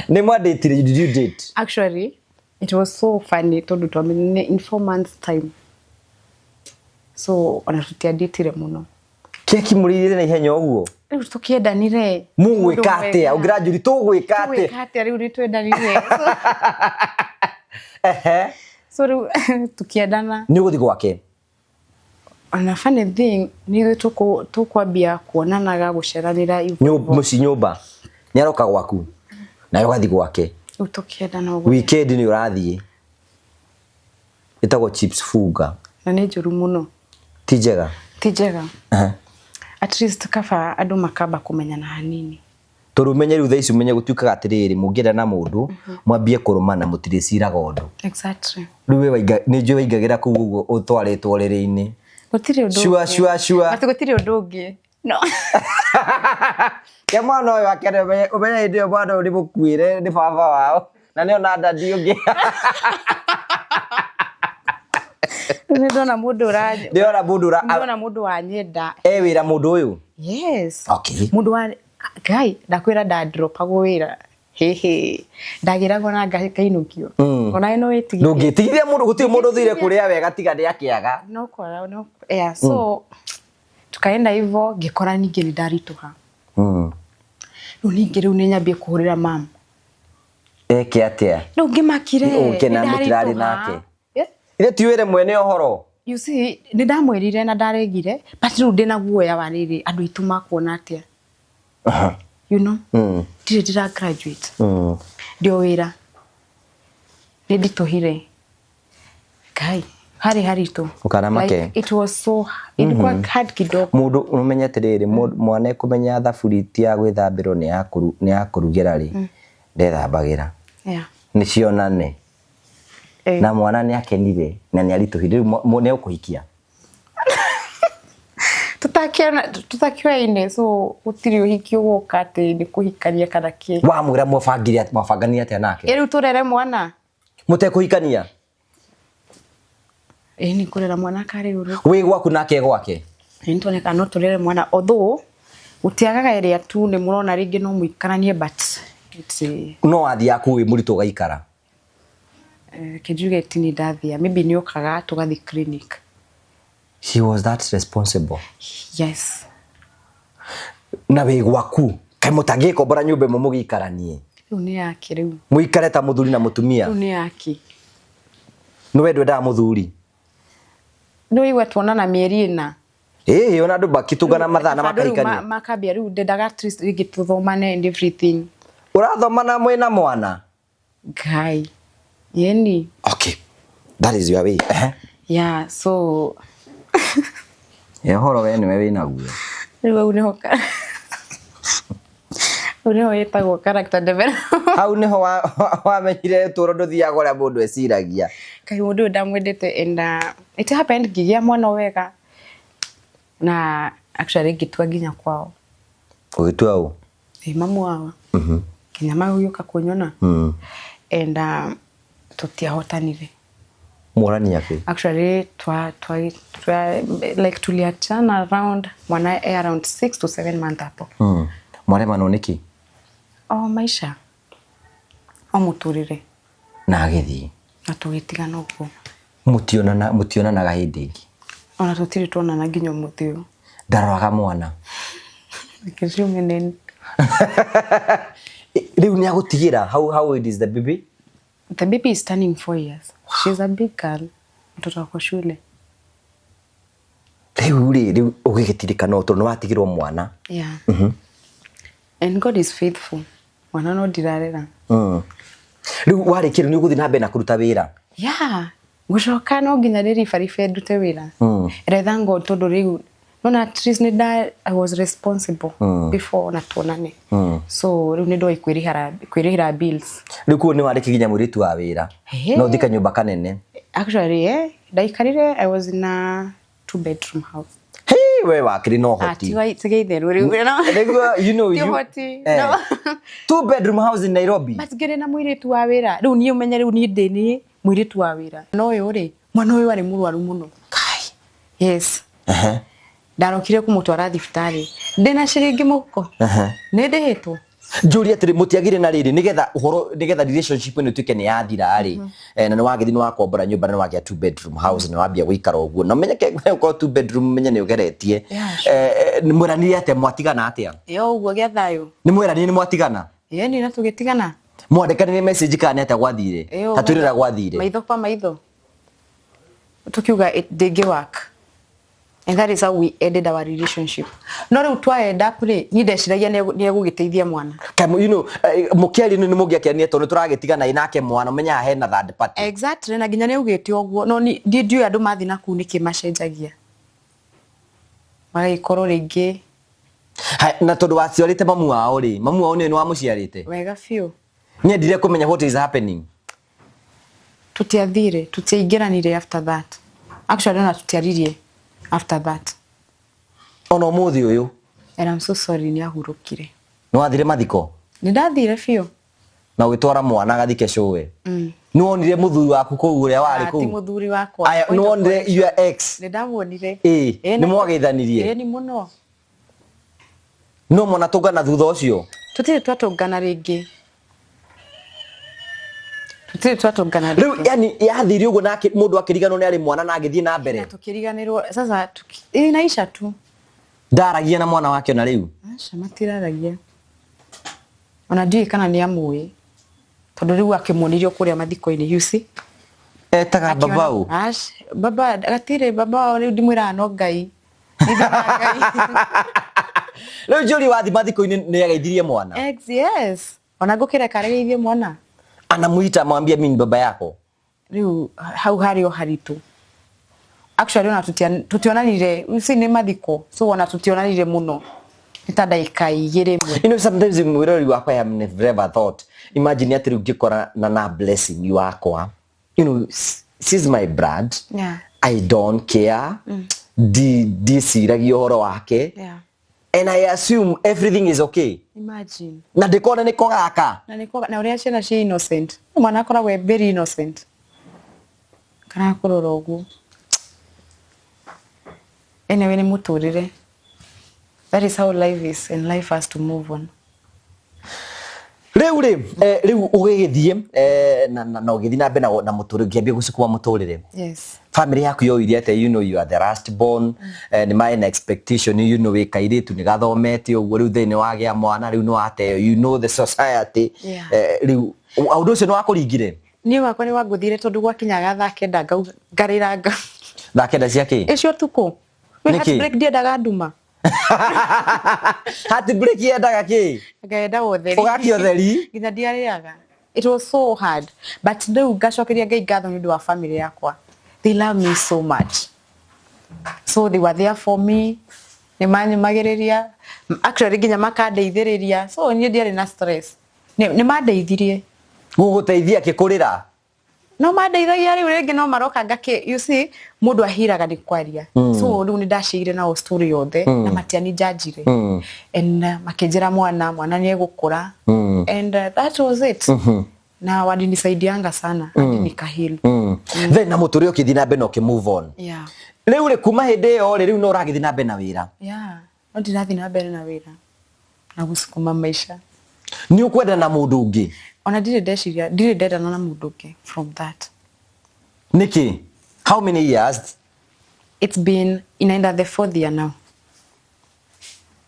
Nĩ mwandĩtire, did you date? Actually, it was so funny tondũ twamenyanire in 4 months time. So ona tũtiandĩtire mũno. Keki mũrĩire na ihenya ũguo? Rĩu tũkĩendanire. Mũgwĩka atĩa? Ũngĩranjũria tũgwĩka atĩa? Tũgwĩka atĩa rĩu nĩ twendanire. So rĩu tũkĩendana. Nĩ ũgũthiĩ gwake? Ona funny thing, nĩ ithuĩ tũkwambia kuonanaga gũceranĩra hivyo. Mũciĩ nyũmba. Nĩ aroka gwaku? Nawe ũgathiĩ gwake? Rĩu tũkĩendana ũguo. Weekend nĩ ũrathiĩ. Ĩtagwo chips funga. Na nĩ njũru mũno. Ti njega? Ti njega. At least kaba andũ makamba kũmenyana hanini. Tondũ ũmenye rĩu thaa ici ũmenye gũtuĩkaga atĩrĩrĩ, mũngĩenda na mũndũ, mwambie kũrũmana mũtirĩciraga ũndũ. Exactly. Rĩu we nĩ njũĩ waingagĩra kũu ũguo ũtwarĩtwo ũrĩrĩ-inĩ. Gũtirĩ ũndũ Sure, ũngĩ. sure, sure. Atĩ gũtirĩ ũndũ ũngĩ. No. Ke mwana ũyũ akene ũmenye hĩndĩ ĩyo mwana ũyũ nĩ mũkuĩre nĩ baba wao na nĩ ona dadi ũngĩ. Nĩ ndona mũndũ ũra- Ndĩrona mũndũ ũra- Nĩ ndona mũndũ wanyenda. E wĩra mũndũ ũyũ? Yes. Okay. Mũndũ wa Ngai ndakwĩra ndandropagwo wĩra. Hehe. Ndagĩragwo na ngainũkio. Ona no wĩtigithie. Ndũngĩtigithia mũndũ, gũtirĩ mũndũ ũthire kũrĩa wega tiga nĩ akĩaga. No kwara, no. Yeah, so tukaenda hivyo ngĩkora ningĩ nĩ ndaritũha. Rĩu ningĩ rĩu nĩ nyambie kũhũrĩra mam. Eke atĩa? Rĩu ngĩmakire. Ũke na nĩ mũtirarĩ ndaritũha. nake. Yeah. Ithe ti wĩre mwene ũhoro? You see, nĩ ndamwĩrire na ndaregire, but rĩu ndĩna guoya wa rĩrĩ, andũ aitũ makuona atĩa? You know? Ndirĩ ndĩra graduate. Ndĩ o wĩra. Nĩ nditũhire. Ngai, harĩ haritũ. Ũkanamake. Like, it was so, ilikuwa hard kidogo. Mũndũ ũmenye atĩrĩrĩ, mwana ekũmenya thaburi ti ya gwĩthambĩrwo nĩ ya kũrugĩra rĩ, ndethambagĩra. Yeah. Nĩ cionane. Na mwana nĩ akenire na nĩ aritũhire. Rĩu nĩ ũkũhikia? Tũtakĩoyaine, so gũtirĩ ũhiki ũgũka atĩ nĩ kũhikania kana kĩ. Wamwĩra mwabanganire atĩa nake? Ĩ rĩu tũrere mwana? Mũtekũhikania? Ĩ nĩ kũrera mwana karĩ ũrũ. Wĩ gwaku nake gwake? Ĩ nĩ tuoneka no tũrere mwana, although gũtiagaga ĩrĩa tu nĩ mũrona rĩngĩ no mũikaranie, but it's a No wathiaga kũu wĩ mũritũ ũgaikara? Kĩnjuge ti nĩ ndathia, maybe nĩ okaga tũgathiĩ clinic. She was that responsible? Yes. Na wĩ gwaku, kaĩ mũtangĩkombora nyũmba ĩmwe mũgĩikaranie? Rĩu nĩ yake rĩu. Mũikare ta mũthuri na mũtumia? Rĩu nĩ yake. Nĩ we ndwendaga mũthuri? Nĩ waigua tuonana mĩeri ĩna. Ĩĩ, ona andũ makĩtũngana mathaa na Rĩu makahikania. makambia rĩu ndendaga at least rĩngĩ tũthomane and everything. Ũrathoma na mwĩna mwana? Ngai. Yeni. Okay. That is your way. Yeah, so Ye horo we niwe wĩnaguo. Rĩu hau nĩho Ũyũ nĩwe wĩtagwo character development. Hau nĩho wamenyire ũtũũro ndũthiaga ũrĩa mũndũ eciragia. Kaĩ mũndũ ũyũ ndamwendete, and it happened ngĩgĩa mwana wega na actually ngĩtua nginya kwao. Ũgĩtua ũ? Ĩ mamu wao nginya magĩũka kũnyona and tũtiahotanire. Mwarania kĩ? Actually twa like tuliachana around mwana around 6 to 7 months hapo. Mwaremanwo nĩkĩ? O maisha o mũtũrĩre. Na agĩthiĩ. Na tũgĩtigana ũguo. Mũtionana, mũtionanaga hĩndĩ ĩngĩ? Ona tũtirĩ tuonana nginya ũmũthĩ ũyũ. Ndaroraga mwana. Reke nene. Rĩu nĩ agũtigĩra. How old is the baby? The baby is turning 4 years. She's a big girl. Mtoto wako shule. Rĩu rĩ, rĩu ũgĩgĩtirikana tondũ nĩ watigĩrwo mwana. Yeah. And God is faithful. Mwana no ndirarera. Rĩu warĩkia rĩu nĩ ũgũthiĩ na mbere na kũruta wĩra? Yeah. Gũcoka no nginya ndĩribaribe ndute wĩra. And I thank God tondũ rĩu nona at least nĩ nda I was responsible before na tuonane. So rĩu nĩ ndoĩ kwĩrĩhĩra bills. Rĩu kuo nĩ warĩkia nginya mũirĩtu wa wĩra. No ũthiĩ kanyũmba kanene. Actually, ndaikarire I was in a 2-bedroom house. Hey, we wakĩrĩ na ũhoti. Tiga itherũ rĩu. Nĩguo, you know, Ti you ũhoti, no. 2-bedroom house in Nairobi. But ngĩrĩ na mũirĩtu wa wĩra. Rĩu niĩ ũmenye rĩu niĩ ndĩ niĩ mũirĩtu wa wĩra. No ũyũ rĩ, mwana ũyũ arĩ mũrwaru mũno. Kai. Yes. Ndarokire kũmũtwara thibitarĩ. Ndĩna ciringi mũhuko. Nĩ ndĩhĩtwo. Njũrie atĩrĩ, mũtiagire na rĩrĩ nĩgetha ũhoro, nĩgetha relationship ĩno ĩtuĩke nĩ yathira rĩ, na nĩ wagĩthiĩ nĩ wakombora nyũmba na nĩ wagĩa 2-bedroom house na wambia gũikara ũguo. Na ũmenye ke ũkorwo 2-bedroom menye nĩ ũgeretie. Yeah, sure. Nĩ mweranire atĩa, mwatigana atĩa? Yo ũguo gĩa thayũ. Nĩ mweranire nĩ mwatigana? Ĩĩ, nĩ na tũgĩtigana. Mwandĩkanire message kana nĩ atĩa gwathire? Ĩyo, Ta twĩrĩra gwathire. Maitho kwa maitho. Tukiuga it ndĩngĩ work. And that is how we ended our relationship. No rĩu twaenda kũrĩ, niĩ ndeciragia nĩ egũgĩteithia mwana. Kamu, you know, mũkĩaria nĩ mũngĩakĩania tondũ tũragĩtigana ĩ nake mwana, ũmenyaga hena third party. Exactly, na nginya nĩ augĩte ũguo. No niĩ ndiũĩ andũ mathiĩ na kũu nĩkĩ macenjagia. Magagĩkorwo rĩngĩ. Hai, na tondũ waciarĩte mamu wao rĩ, mamu wao nĩ wamũciarĩte? Wega biũ. Nĩendire kũmenya what is happening. Tũtiathire, tũtiaingĩranire after that. Actually, ona tũtiaririe after that. Ona ũmũthĩ ũyũ. And I'm so sorry nĩ ahurũkire. Nĩ wathire mathiko? Nĩ ndathire biũ. Na ũgĩtwara mwana agathike cũwe. Nĩ wonire mũthuri waku kũu ũrĩa warĩ kũu? Ti mũthuri wakwa. Aya, nĩ wonire your ex? Nĩ ndamuonire. Ĩĩ, nĩ mwageithanirie? Ĩĩ, nĩ mũno. No mwana tũngana thutha ũcio? Tũtirĩ twatũngana rĩngĩ. Tũtirĩ twatũngana Rĩu, rĩngĩ. yani, yathire ũguo nake mũndũ akĩriganĩrwo nĩ arĩ mwana na agĩthiĩ na mbere. Na tũkĩriganĩrwo, sasa inaisha tu. Ndaragia na mwana wake ona rĩu? Aca, matiraragia. Ona ndiũĩ kana nĩ amũĩ. Tondũ rĩu akĩmuonirio kũrĩa mathiko-inĩ, you see? Etaga Akiona baba ũ? Aca, baba, gatirĩ baba wao, rĩu ndimwĩraga no Ngai. Rĩu njũri wathi mathiko-inĩ nĩ ageithirie mwana? Ex, yes. Ona ngũkĩreka ageithie mwana. Anamuita amwambia mimi ni baba yako. Rĩu hau harĩ o haritũ. Actually ona tutionanire, you see nĩ mathiko, so ona tutionanire mũno. Nĩ ta ndagĩka igĩrĩ ĩmwe. You know, sometimes mwĩrori wakwa I have never thought. Imagine atĩ rĩu ngĩkora na blessing wakwa. You know, she's my blood. Yeah. I don't care. Ndiciragia ũhoro wake. Yeah. And I assume everything is okay. Imagine. Na ndikona nĩko gaka. Na nĩko, na ũrĩa ciana ci innocent. Mwana akoragwo e very innocent. Kana kũrora ũguo. Anyway, nĩ mũtũrĩre. That is how life is, and life has to move on. Rĩu rĩ, rĩu ũgĩgĩthiĩ, na ũgĩthiĩ na mbere na mũtũrĩre, ũkĩambia gũcukuma mũtũrĩre. Yes. Family yaku yoire atĩa? You know you are the last born. Nĩ marĩ na expectation, you know wĩ kairĩtu nĩ gathomete ũguo, rĩu thĩinĩ wagĩa mwana, rĩu nĩ wateo, you know the society. Yeah. Rĩu, ũndũ ũcio nĩ wakũringire? Niĩ wakwa nĩ wangũthire tondũ gwakinyaga thaa kenda ngarĩra nga. Thaa kenda cia kĩ? Ĩcio ũtukũ. Wĩ Nĩkĩ? heartbreak ndiendaga nduma. Heartbreak yendaga kĩ? Ngenda ũtheri. Ũgakia ũtheri? Nginya ndiarĩaga. It was so hard. But rĩu ngacokeria Ngai ngatho nĩ ũndũ wa family yakwa. They love me so much. So they were there for me. Nĩ manyũmagĩrĩria, actually nginya makandeithĩrĩria, so niĩ ndiarĩ na stress. Nĩ mandeithirie. Gũgũteithia kĩkũrĩra? No mandeithagia rĩu rĩngĩ no maroka ngakĩ, you see, mũndũ ahiraga nĩ kwaria. So rĩu nĩ ndaciire nao story yothe na matianinjanjire. And makĩnjĩra mwana nĩ egũkũra. And that was it. Na walinisaidianga sana hadi nikahil. Then na mũtũrĩre ũkĩthiĩ na mbere na ũkĩ move on. Yeah. Rĩu rĩ kuma hĩndĩ ĩyo rĩ, rĩu no ũragĩthiĩ na mbere na wĩra? Yeah. No ndirathiĩ na mbere na wĩra na gũsukuma maisha. Nĩ ũkwendana na mũndũ ũngĩ? Ona ndirĩ ndeciria, ndirĩ ndendana na mũndũ ũngĩ from that. Nĩkĩ? How many years? It's been inaenda the fourth year now.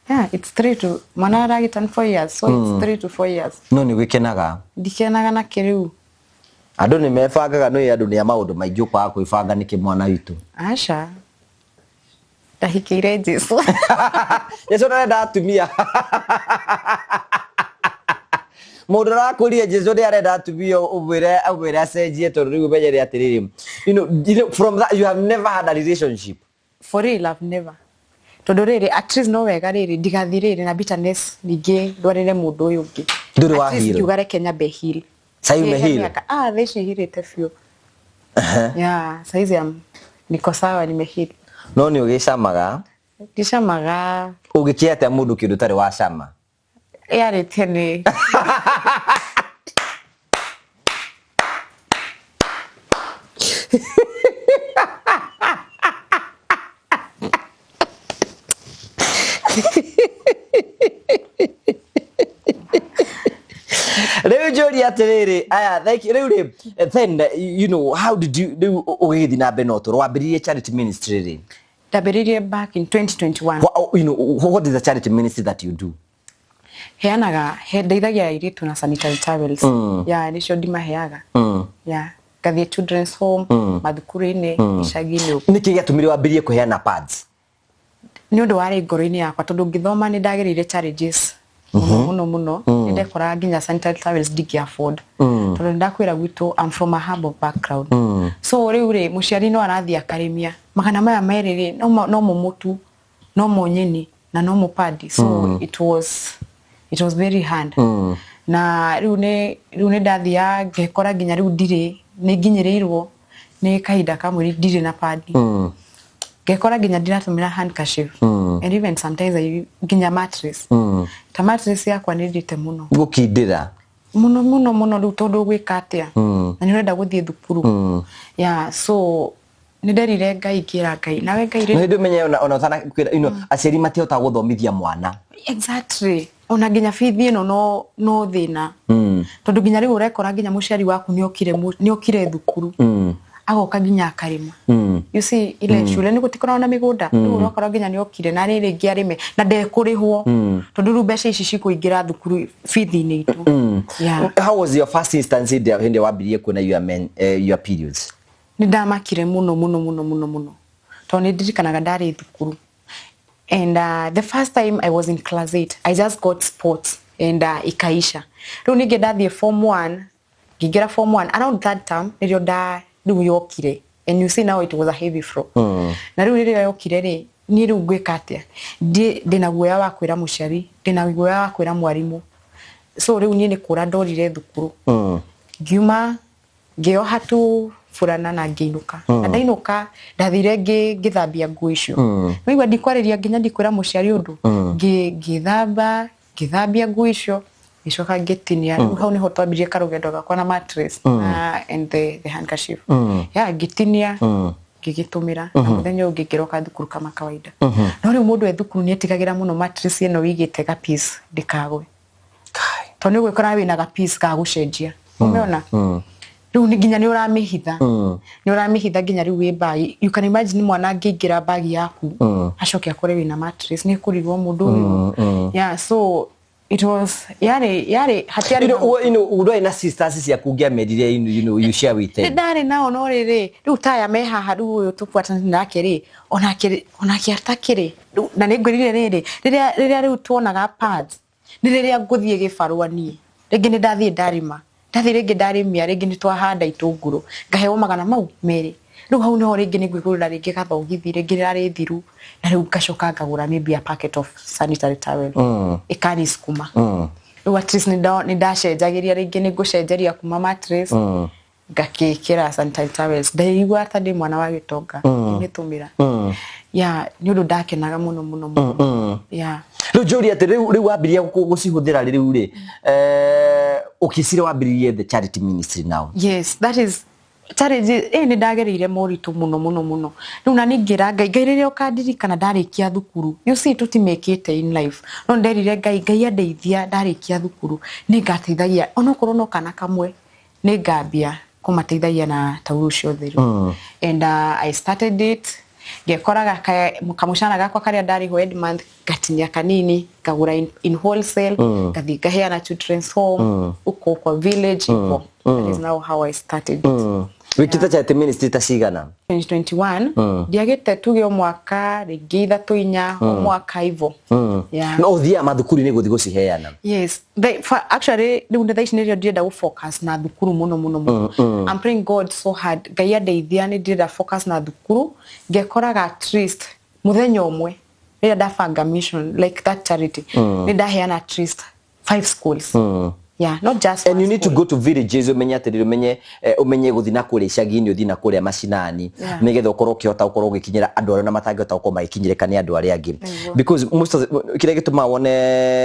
Yeah, it's 3 to mwana aragĩturn 4 years, so it's 3 to 4 years. No nĩ gwĩkenaga? Ndikenaga na kĩrĩu. Andũ nĩ mebangaga, no andũ nĩ a maũndũ maingĩ ũkwaga kwĩbanga nĩkĩ mwana witũ? Aca. Ndahikĩire Jesu. Jesu ndarenda atumia. Mũndũ arakũria Jesu nĩ arenda atumia, ũmwĩre acenjie tondũ rĩu ũmenyere atĩrĩrĩ. You know, from that you have never had a relationship. For real, I've never. Tondũ rĩrĩ, at least no wega rĩrĩ, ndigathiĩ rĩrĩ na bitterness ningĩ ndwarĩre mũndũ ũyũ ũngĩ. Ndũrĩ wa At least heal. ngiuga reke nyambe heal. Sasa ume heal? Ah, thaa ici hirĩte biũ. Yeah, saizi niko sawa, nimeheal. No nĩ ũgĩcamaga? Ndicamaga. Ũngĩkĩa atĩa mũndũ kĩndũ ũtarĩ wacama? Yarĩtie nĩ. Rĩu njũrie atĩrĩrĩ, aya, thank you. Rĩu rĩ, then, you know, how did you, rĩu ũgĩgĩthiĩ na mbere na ũtũũro, wambĩrĩirie charity ministry rĩ? Ndambĩrĩirie back in 2021. You know, what is the charity ministry that you do? Heanaga, ndeithagia airĩtu na sanitary towels. Yeah, nĩcio ndimaheaga. Yeah, ngathiĩ children's home, mathukuru-inĩ, icagi-inĩ ũguo. Nĩkĩ gĩatũmire wambĩrĩrie kũheana pads? Nĩ ũndũ warĩ ngoro-inĩ yakwa tondũ ngĩthoma nĩ ndagereire challenges mũno mũno mũno. Nĩ ndekoraga nginya sanitary towels ndingĩ afford. Tondũ nĩ ndakwĩra gwitũ I'm from a humble background. So rĩu rĩ, mũciari no arathiĩ akarĩmia magana maya merĩ rĩ, no mo mũtu, no mo nyeni na no mo padi. So it was very hard. Na rĩu nĩ ndathiaga ngekora nginya rĩu ndirĩ, nĩ nginyĩrĩirwo nĩ kahinda ka mweri ndirĩ na padi. Ngekora nginya ndiratũmĩra handkerchief. And even sometimes I nginya mattress. Ta mattress yakwa nĩ ndĩte mũno. Gũkindĩra. Mũno mũno mũno rĩu tondũ ũgwĩka atĩa? Na nĩ ũrenda gũthiĩ thukuru. Yeah, so nĩ nderire Ngai, ngĩra Ngai, nawe Ngai rĩ. No hĩndĩ ũmenye ona ũtanakwĩra, you know, aciari matihotaga gũthomithia mwana. Exactly. Ona nginya bithi ĩno no thĩna. Tondũ nginya rĩu ũrekora nginya mũciari waku nĩokire thukuru. Agoka nginya akarĩma. You see, ile shule nĩ gũtikoragwo na mĩgũnda. Rĩu ũrakora nginya nĩokire na rĩrĩ rĩngĩ arĩme na ndekũrĩhwo. Tondũ rĩu mbeca ici cikũingĩra thukuru bithi-inĩ itũ. Yeah. How was your first instance hĩndĩ ĩrĩa wambirie kuona your men, your periods? Nĩ ndamakire mũno mũno mũno mũno mũno. Tondũ nĩ ndirikanaga ndarĩ thukuru. And the first time I was in class 8, I just got sports and ikaisha. Rĩu ningĩ ndathiĩ form 1, ngĩingĩra form 1 around third term nĩrĩo nda rĩu yokire. And you see now it was a heavy flow. Na rĩu rĩrĩa yokire rĩ, niĩ rĩu ngwĩka atĩa? Ndĩna guoya wa kwĩra mũciari, ndĩna guoya wa kwĩra mwarimũ. So rĩu niĩ nĩ kũra ndorire thukuru. Ngiuma ngĩoha tu burana na ngĩinũka. Na ndainũka ndathire ngĩthambia nguo icio. Waigua ndikwarĩria nginya ndikwĩra mũciari ũndũ. Ngĩthamba, ngĩthambia nguo icio, ngĩcoka ngĩtinia. Rĩu hau nĩho twambirie karũgendo gakwa na mattress and the handkerchief. Yeah, ngĩtinia, ngĩgĩtũmĩra. Na mũthenya ũngĩ ngĩroka thukuru kama kawaida. No rĩu mũndũ e thukuru nĩetigagĩra mũno mattress ĩno wĩigĩte ga piece ndĩkagwe. Tondũ nĩ ũgwĩkora wĩna ga piece ga gũcenjia. Umeona? Rĩu nĩ nginya nĩ ũramĩhitha. Nĩ ũramĩhitha nginya rĩu wĩ bag. You can imagine mwana angĩingĩra bag yaku, acoke akore wĩna mattress, nĩ ekũrigwo mũndũ ũyũ. Yeah, so it was yarĩ hatiarĩ You know, you know, ndwarĩ na sisters ciaku ũngĩamerire, you know, you share with them. Nĩ ndarĩ nao no rĩrĩ, rĩu taya me haha rĩu ũyũ tũbuatanĩte nake rĩ, onake atakĩrĩ. Rĩu, na nĩ ngwĩrire rĩrĩ, rĩrĩa rĩu tuonaga pads, nĩ rĩrĩa ngũthiĩ gĩbarũa niĩ. Rĩngĩ nĩ ndathiĩ ndarĩma. Ndathiĩ rĩngĩ ndarĩmia, rĩngĩ nĩ twahanda itũngũrũ. Ngaheo magana mau merĩ. Rĩu hau nĩho rĩngĩ nĩ ngwĩgũrĩra rĩngĩ gathogithi, rĩngĩ rĩrarĩ thiru, na rĩu ngacoka ngagũra maybe a packet of sanitary towel ĩkanisukuma. Rĩu at least nĩ ndacenjagĩria, rĩngĩ nĩ ngũcenjeria kuma mattress ngakĩkĩra sanitary towels. Ndaigua ta ndĩ mwana wa gĩtonga ngĩmĩtũmĩra. Yeah, nĩ ũndũ ndakenaga mũno mũno mũno, yeah. Rĩu njũria atĩ rĩu wambirie gũcihũthĩra rĩ, rĩu rĩ ũkĩcira wambĩrĩrie the charity ministry now? Yes, that is challenge. Nĩ ndagereire moritũ mũno mũno mũno. Rĩu na ningĩra Ngai, Ngai, rĩrĩa ũkandirikana ndarĩkia thukuru, you see, tũtimĩkĩte in life, no nderire Ngai, Ngai andeithia ndarĩkia thukuru nĩ ngateithagia onokorwo no kana kamwe, nĩ ngambia kũmateithagia na taurũ ũcio theru. And I started it, ngekoraga kamũcara gakwa karĩa ndarĩhwo end month, ngatinia kanini, ngagũra in wholesale, ngathiĩ ngaheana children's home uko kwa village ipo. That is now how I started it. Wĩkĩte charity ministry ta cigana? 2021, ndiagĩte tuge o mwaka rĩngĩ ithatũ, inya, o mwaka ivo, yeah. No ũthiaga mathukuru-inĩ gũthiĩ gũciheana? Yes, actually rĩu nĩ thaa ici nĩrĩo ndĩrenda gũ focus na thukuru mũno mũno mũno. I'm praying God so hard, Ngai andeithia, nĩ ndĩrenda focus na thukuru, ngekoraga at least mũthenya ũmwe rĩrĩa ndabanga mission like that charity, nĩ ndaheana at least five schools, yeah, not just And one you need to school. Go to villages, umenye atĩrĩrĩ, umenye gũthiĩ na kũrĩa icagi-inĩ, ũthiĩ na kũrĩa macinani, nĩgetha ũkorwo ũkĩhota gũkorwo ũgĩkinyĩra andũ arĩa ona matangĩhota gũkorwo magĩkinyĩrĩka nĩ andũ arĩa angĩ, because most of kĩrĩa gĩtũmaga wone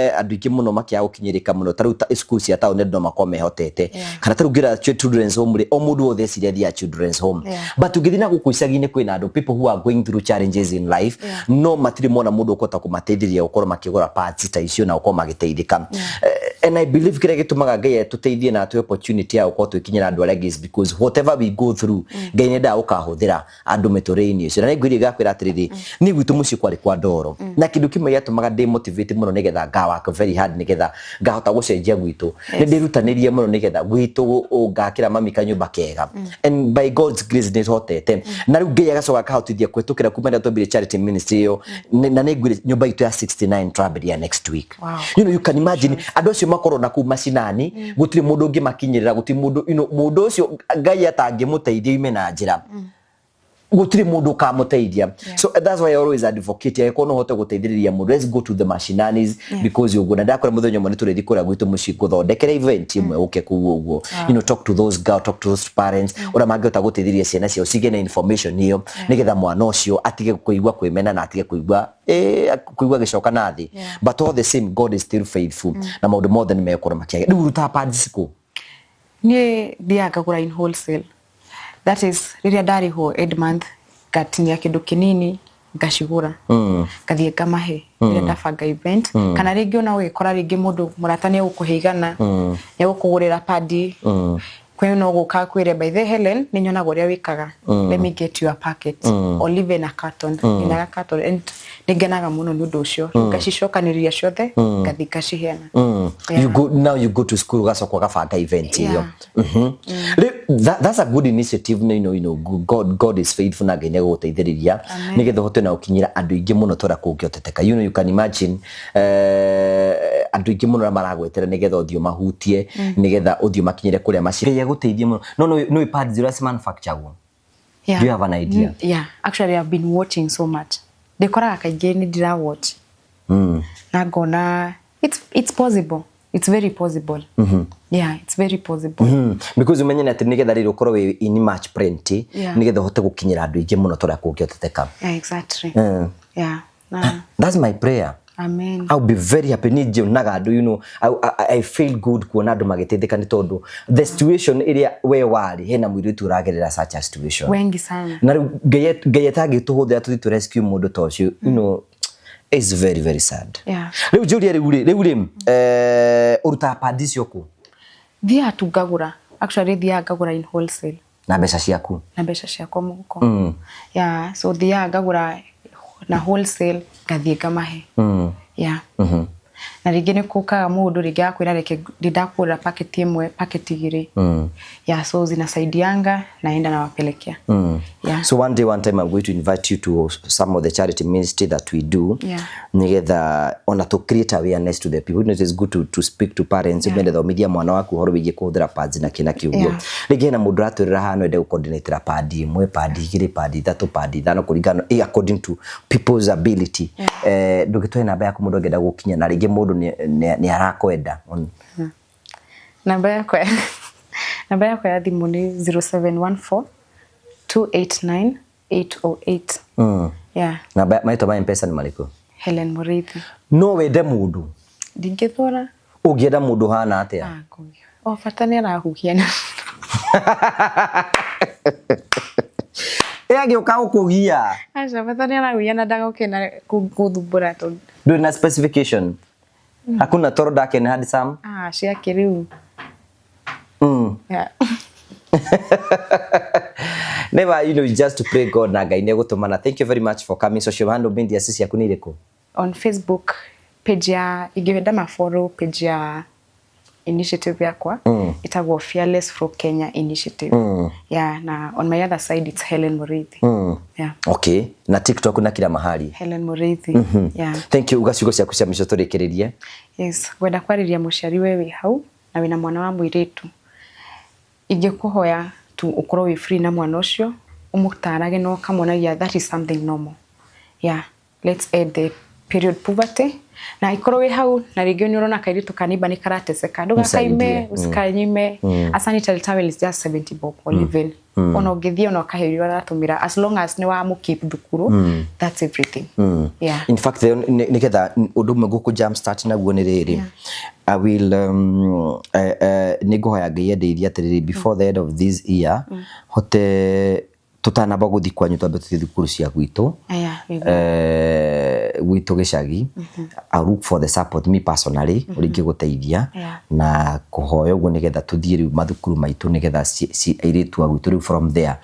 andũ aingĩ mũno makĩaga gũkinyĩrĩka mũno, ta rĩu ta cukuru cia taũni, andũ no makorwo mehotete, kana ta rĩu ngĩra children's home rĩ, o mũndũ wothe eciria athiaga children's home, but ũngĩthiĩ na gũkũ icagi-inĩ, kwĩna andũ, people who are going through challenges in life, no matirĩ mona mũndũ ũkũhota kũmateithĩrĩria gũkorwo makĩgũra pads ta icio na gũkorwo magĩteithĩka. And I believe kĩrĩa gĩtũmaga Ngai atũteithie na atũhe opportunity ya gũkorwo twĩkinyĩra andũ arĩa angĩ is because whatever we go through, Ngai nĩendaga gũkahũthĩra andũ mĩtũrĩre-inĩ ũcio. Na nĩ ngwĩria gakwĩra atĩrĩrĩ, niĩ gwitũ mũciĩ kwarĩ kwa ndoro, na kĩndũ kĩmwe gĩatũmaga ndĩ motivate mũno nĩgetha nga work very hard nĩgetha ngahota gũcenjia gwitũ, nĩ ndĩrutanĩrie mũno nĩgetha gwitũ ngakĩra mami kanyũmba kega, and by God's grace nĩ hotete. Na rĩu Ngai agacoka akahotithia kũhĩtũkĩra kuma rĩrĩa twambirie charity ministry ĩyo. Na nĩ ngwĩre nyũmba itũ ya 69 twambĩrĩria next week. You can imagine andũ acio makorwo na kũu macinani, gũtirĩ mũndũ ũngĩmakinyĩrĩra, gũtirĩ mũndũ, mũndũ ũcio Ngai atangĩmũteithia ime na njĩra, gũtirĩ mũndũ ũkamũteithia. So that's why I always advocate, angĩkorwo no ũhote gũteithĩrĩria mũndũ, let's go to the machinanis, because ũguo na ndakora mũthenya ũmwe nĩ tũrĩthiĩ kũrĩa gwitũ mũciĩ gũthondekera event ĩmwe, ũke kũu ũguo, talk to those girl, talk to those parents ũrĩa mangĩhota gũteithĩrĩria ciana ciao cigĩe na information ĩyo, nĩgetha mwana ũcio atige kũigua kwĩmena na atige kũigua gĩcoka na thĩ. But all the same, God is still faithful na maũndũ mothe nĩ megũkorwo makĩagĩra. Rĩu ũrutaga pads kũ? Niĩ thiaga ngagũra in wholesale. That is rĩrĩa ndarĩhwo end month, ngatinia kĩndũ kĩnini, ngacigũra, ngathiĩ ngamahe rĩrĩa ndabanga event, kana rĩngĩ ona ũgĩkora rĩngĩ mũndũ mũrata nĩ egũkũhe 100, nĩ egũkũgũrĩra padi, kwĩ no gũka kwĩre, "By the Helen, nĩ nyonaga ũrĩa wĩkaga, let me get you a packet or even a carton." Nginyaga carton, and nĩ ngenaga mũno nĩ ũndũ ũcio. Ngacicokanĩrĩria ciothe, ngathiĩ ngaciheana. You go now, you go to school, ugacoka ũgabanga event ĩyo. Rĩu that's a good initiative. God is faithful na Ngai nĩegũgũteithĩrĩria nĩgetha ũhote na gũkinyĩra andũ aingĩ mũno ta ũrĩa kũngĩhoteteka. You can imagine andũ aingĩ mũno arĩa maragwetera nĩgetha ũthiĩ ũmahutie, nĩgetha ũthiĩ ũmakinyĩre kũrĩa maci. Ngai agũteithie mũno. No pads iria manufacture. Yeah. Do you have an idea? Yeah, actually I've been watching so much. Ndĩkoraga kaingĩ nĩ ndĩra watch na ngona it's possible. It's very possible. Yeah, it's very possible. Because umenye atĩ nĩgetha rĩrĩ ũkorwo wĩ in much plenty, nĩgetha ũhote gũkinyĩra andũ aingĩ mũno ta ũrĩa kũngĩhoteteka. Yeah, exactly. Yeah. Na, That's my prayer. Amen. I'll be very happy. Niĩ njionaga andũ, I feel good kuona andũ magĩteithĩka, nĩ tondũ the situation ĩrĩa we warĩ, hena mũirĩtu ũragerera such a situation. Wengi sana. Na rĩu Ngai atangĩtũhũthĩra tũthiĩ tũ rescue mũndũ ta ũcio, it's very very sad. Rĩu njũrie, rĩu rĩ ũrutaga padi icio kũ? Thiaga tu ngagũra. Actually thiaga ngagũra in wholesale. Na mbeca ciaku? Na mbeca ciakwa mũhuko. Yeah, so thiaga ngagũra na wholesale, ngathiĩ ngamahe. Yeah. Na rĩngĩ nĩ kũkaga mũndũ rĩngĩ agakwĩra reke ndakũgũrĩra paketi ĩmwe, paketi igĩrĩ. Yeah, so zinasaidianga, naenda nawapelekea. Yeah. So one day, one time, I'm going to invite you to some of the charity ministry that we do. Nigetha ona to create awareness to the people. You know, it is good to speak to parents. Umende thomithia mwana waku uhoro wigie kuhuthira pads na kina kiuguo. Rĩngĩ hena mũndũ ũratwĩrĩra haha no ende gũcoordinatĩra padi ĩmwe, padi igĩrĩ, padi ithatũ, padi ithano, kũringana according to people's ability. Ndũgĩtũhe namba yaku mũndũ angĩenda gũkinya na rĩngĩ mũndũ nĩ arakwenda. Namba yakwa ya thimũ nĩ 0714 289 808. Yeah. Namba marĩtwa ma M-Pesa nĩ marĩkũ? Helen Mũrĩithi. No wende mũndũ? Ndingĩthũra. Ũngĩenda mũndũ hana atĩa? Ah, o bata nĩ arahuhia na Ĩ angĩũka gũkũgia? Aca, bata nĩ arahuhia na ndagoke na gũthumbũra tondũ Ndũrĩ na specification? Hakuna toro dark and handsome? Ah, cia kĩrĩu. Yeah. Never, you know, just to pray God na Ngai nĩegũtũmana. Thank you very much for coming. Social handle media ciaku nĩ irĩkũ? On Facebook page ya, ingĩenda ma follow page ya initiative yakwa, ĩtagwo Fearless for Kenya Initiative. Yeah, na on my other side it's Helen Mũrĩithi. Yeah. Okay, na TikTok na kila mahali? Helen Mũrĩithi. Yeah. Thank you. Uga ciugo ciaku cia mũico tũrĩkĩrĩrie. Yes, ngwenda kwarĩria mũciari we wĩ hau na wĩna mwana wa mũirĩtu, ingĩkũhoya tu ũkorwo wĩ free na mwana ũcio, ũmũtarage na ũkamuonagia that is something normal. Yeah, let's end the period poverty. Na ikorwo wĩ hau na rĩngĩ nĩ ũrona kairĩtu kanimba nĩ karateseka, ndũgakaime. Msaidie. Usikanyime. A sanitary towel is just 70 bob or even ona ũngĩthiĩ ona ũkahe iria ũratũmĩra, as long as nĩ wa mũkeep thukuru, that's everything. Yeah. In fact, nĩgetha ũndũ ũmwe ngũkũ jump start naguo nĩ rĩrĩ, I will nĩ ngũhoya Ngai endeithie atĩrĩrĩ, before the end of this year hote tũtanamba gũthiĩ kwanyu, twambe tũthiĩ thukuru cia gwitũ. Aya, wĩguo. Gwitũ gĩcagi. I look for the support, me personally, ũrĩa ingĩgũteithia na kũhoya ũguo nĩgetha tũthiĩ rĩu mathukuru maitũ, nĩgetha airĩtu a gwitũ rĩu from there.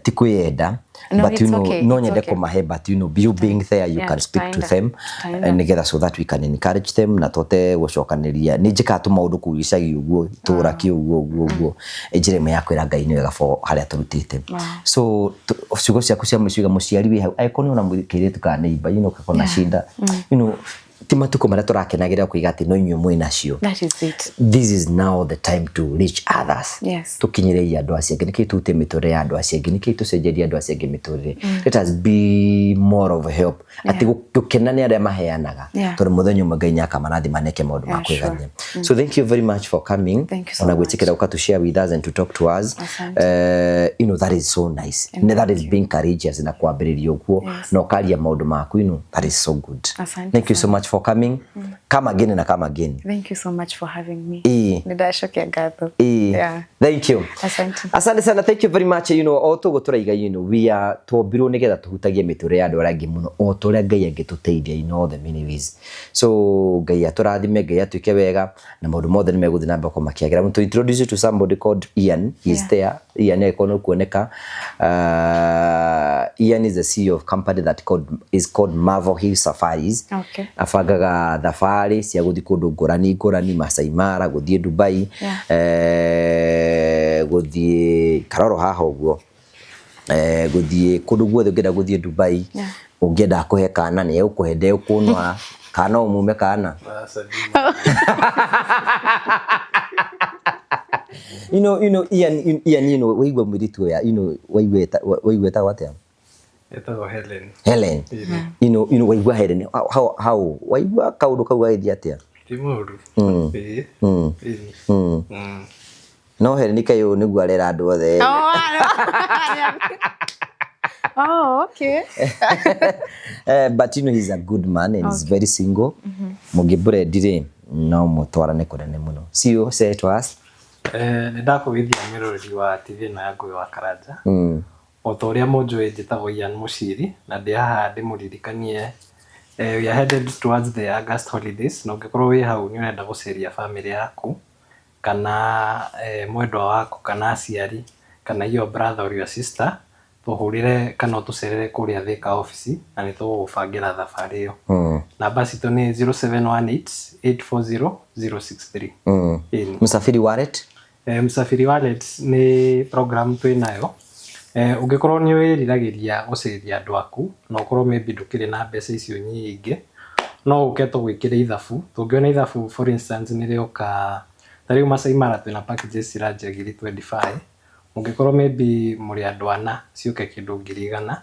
Ti kwĩyenda, No, but you it's know, okay, no it's nyende okay. kũmahe, but you know, you being there, you can speak to tutaenda, them, tutaenda. Nĩgetha so that we can encourage them na tũhote gũcokanĩria. Nĩ njĩkaga tũmaũndũ kũu gĩcagi ũguo, itũũra kĩ ũguo ũguo ũguo, njĩra ĩmwe ya kwĩra Ngai nĩ wega for harĩa tũrutĩte. So ciugo ciaku cia mũico, iga mũciari wĩ hau, angĩkorwo nĩ ona kairĩtu ka neighbor, you know, kakona shida, you know, ti matukũ marĩa tũrakenagĩra kuiga atĩ no inyuĩ mwĩ nacio. That is it. This is now the time to reach others. Tukinyĩrĩrie andũ acio angĩ, nĩkĩĩ tute mĩtũrĩre ya andũ acio angĩ, nĩkĩĩ tũcenjerie andũ acio angĩ mĩtũrĩre. Let us be more of help, atĩ gũkena nĩ arĩa maheanaga, tondũ mũthenya ũmwe Ngai nĩakamarathima neke maũndũ ma kwĩgania. So thank you very much for coming. Thank you so Ona much. gwĩtĩkĩra gũka to share with us and to talk to us. Asante. You know, that is so nice. And That thank is you. being courageous na kwambĩrĩria ũguo na ũkaria maũndũ maku, you know, that is so good. Asante Thank you so sana. much for coming. Come again na come again. Thank you so much for having me. Ĩĩ. Nĩndacokia ngatho. Ĩĩ. Yeah. Thank you. Asante. Asante sana, thank you very much. You know, o tuguo turaiga, you know, we are twombirwo nigetha tuhutagie mĩtũrĩre ya andũ arĩa angĩ mũno o ta ũrĩa Ngai angĩtũteithia in all the many ways. So Ngai atũrathime, Ngai atuĩke wega na maũndũ mothe nĩ megũthiĩ na mbere kũmakĩagĩra. Want to introduce you to somebody called Ian. He is there. Ian angĩkorwo nĩ ũkuoneka. Ian is the CEO of company that is called Marvel Hill Safaris. Abangaga thabarĩ cia gũthiĩ kũndũ ngũrani ngũrani, Masai Mara, gũthiĩ Dubai, gũthiĩ Karoro haha ũguo, gũthiĩ kũndũ guothe ũngĩenda gũthiĩ Dubai. Ũngĩenda kũhe kana nĩ egũkũhe, ndegũkũnora kana ũmume kana you know Ian, Ian, you know, waigua mũirĩtu ũyũ, you know, waigua etagwo atĩa? Etagwo Helen. Helen. You know, waigua Helen, how waigua kaũndũ kau gagĩthiĩ atĩa? Ti mũru. Ĩĩ. Ĩĩ. No Helen kaĩ ũyũ nĩguo arera andũ othe. Oh, okay. But you know, he's a good man and he's very single. Mũngĩmũrendi rĩ, no mũtwarane kũnene mũno. See you, say to us. Nĩ ndakũgeithia mwĩroreri wa TV ĩno ya Ngũĩ wa Karanja. O ta ũrĩa mũnjũĩ, njĩtagwo Ian Mũciri na ndĩ haha ndĩmũririkanie, we are headed towards the August holidays, na ũngĩkorwo wĩ hau nĩ ũrenda gũceria family yaku kana mwendwa waku kana aciari kana your brother or your sister. Tũhũrĩre kana ũtũcerere kũrĩa Thika office na nĩ tũgũgũbangĩra thabarĩ ĩyo. Namba citũ nĩ 0718 840 063. Ĩni. Msafiri Wallet. Msafiri Wallet nĩ program twĩ nayo. Ũngĩkorwo nĩ wĩriragĩria gũceria andũ aku na ũkorwo maybe ndũkĩrĩ na mbeca icio nyingĩ, no ũke tũgwĩkĩre ithabu. Tũngĩona ithabu, for instance, nĩ rĩoka ta rĩu Masai Mara twĩna packages ciranjia 25,000. Mũngĩkorwo maybe mũrĩ andũ ana, ciũke kĩndũ 100,000,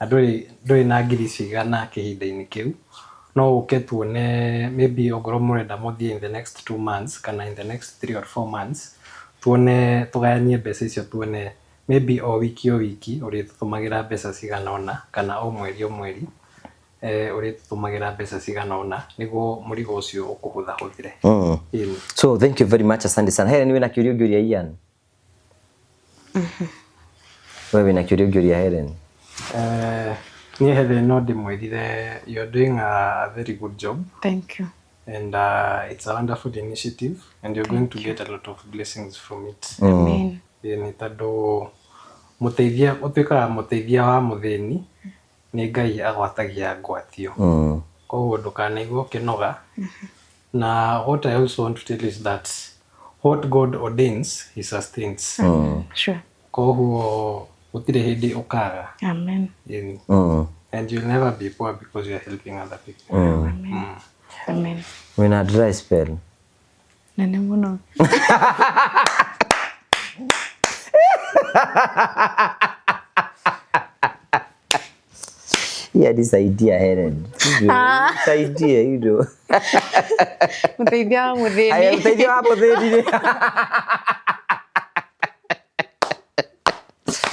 na ndũrĩ na ngiri icio igana kĩhinda-inĩ kĩu, no ũke tuone maybe ongorwo mũrenda mũthiĩ in the next 2 months kana in the next 3 or 4 months, tuone tũgayanie mbeca icio, tuone maybe o wiki o wiki ũrĩtũtũmagĩra mbeca cigana ũna, kana o mweri o mweri ũrĩtũtũmagĩra mbeca cigana ũna nĩguo mũrigo ũcio ũkũhũthahũthĩre. Ĩni. So thank you very much, asante sana. Helen, wĩna kĩũria ũngĩũria Ian? We wĩna kĩũria ũngĩũria Helen? Niĩ Helen no ndĩmwĩrire you're doing a very good job. Thank you. And it's a wonderful initiative and you're going to get a lot of blessings from it. Amen. Ĩĩ, nĩ tondũ mũteithia ũtuĩkaga mũteithia wa mũthĩni nĩ Ngai agwatagia ngwatio. Koguo ndũkanaigua ũkĩnoga. Na what I also want to tell you is that what God ordains, he sustains. Koguo gũtirĩ hĩndĩ ũkaga. Amen. Ĩni. And you'll never be poor because you're helping other people. Amen. Amen. Wĩna dry spell? Nene mũno. Iya, nisaidia Helen. Nisaidie hilo. Mũteithia wa mũthĩni. Aya, mũteithia wa mũthĩni rĩ.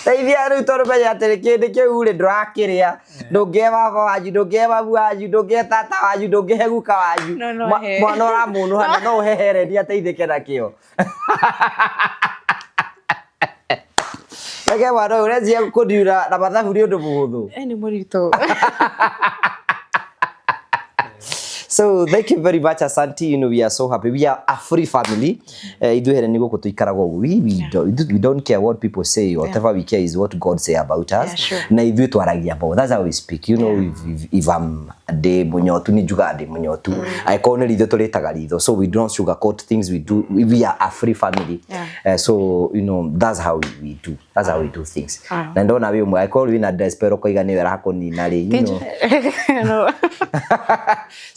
Teithia rĩu tondũ menya atĩrĩ kĩndũ kĩu rĩ ndũrakĩrĩa, ndũngĩhe baba wanyu, ndũngĩhe mamu wanyu, ndũngĩhe tata wanyu, ndũngĩhe guka wanyu. No, no he. Mwana ũramũnũha na no ũhe Helen ateithĩke nakĩo. Reke mwana ũyũ ũreciria kũniura na mathabu nĩ ũndũ mũhũthũ. Nĩ mũritũ. So thank you very much, asante. We are so happy. We are a free family. Ithuĩ here nĩ gũkũ tũikaraga ũguo. We don't care what people say. Whatever we care is what God say about us. Na ithuĩ twaragia about. That's how we speak. If I'm ndĩ mũnyotu nĩ njugaga ndĩ mũnyotu. Angĩkorwo nĩ ritho tũrĩtaga ritho. So we don't sugarcoat things. We do. We are a free family. So that's how we do. That's how we do things. Na ndona wĩ ũmwe angĩkorwo wĩna desperate ũkoiga nĩwe ĩrakũnina rĩ. No.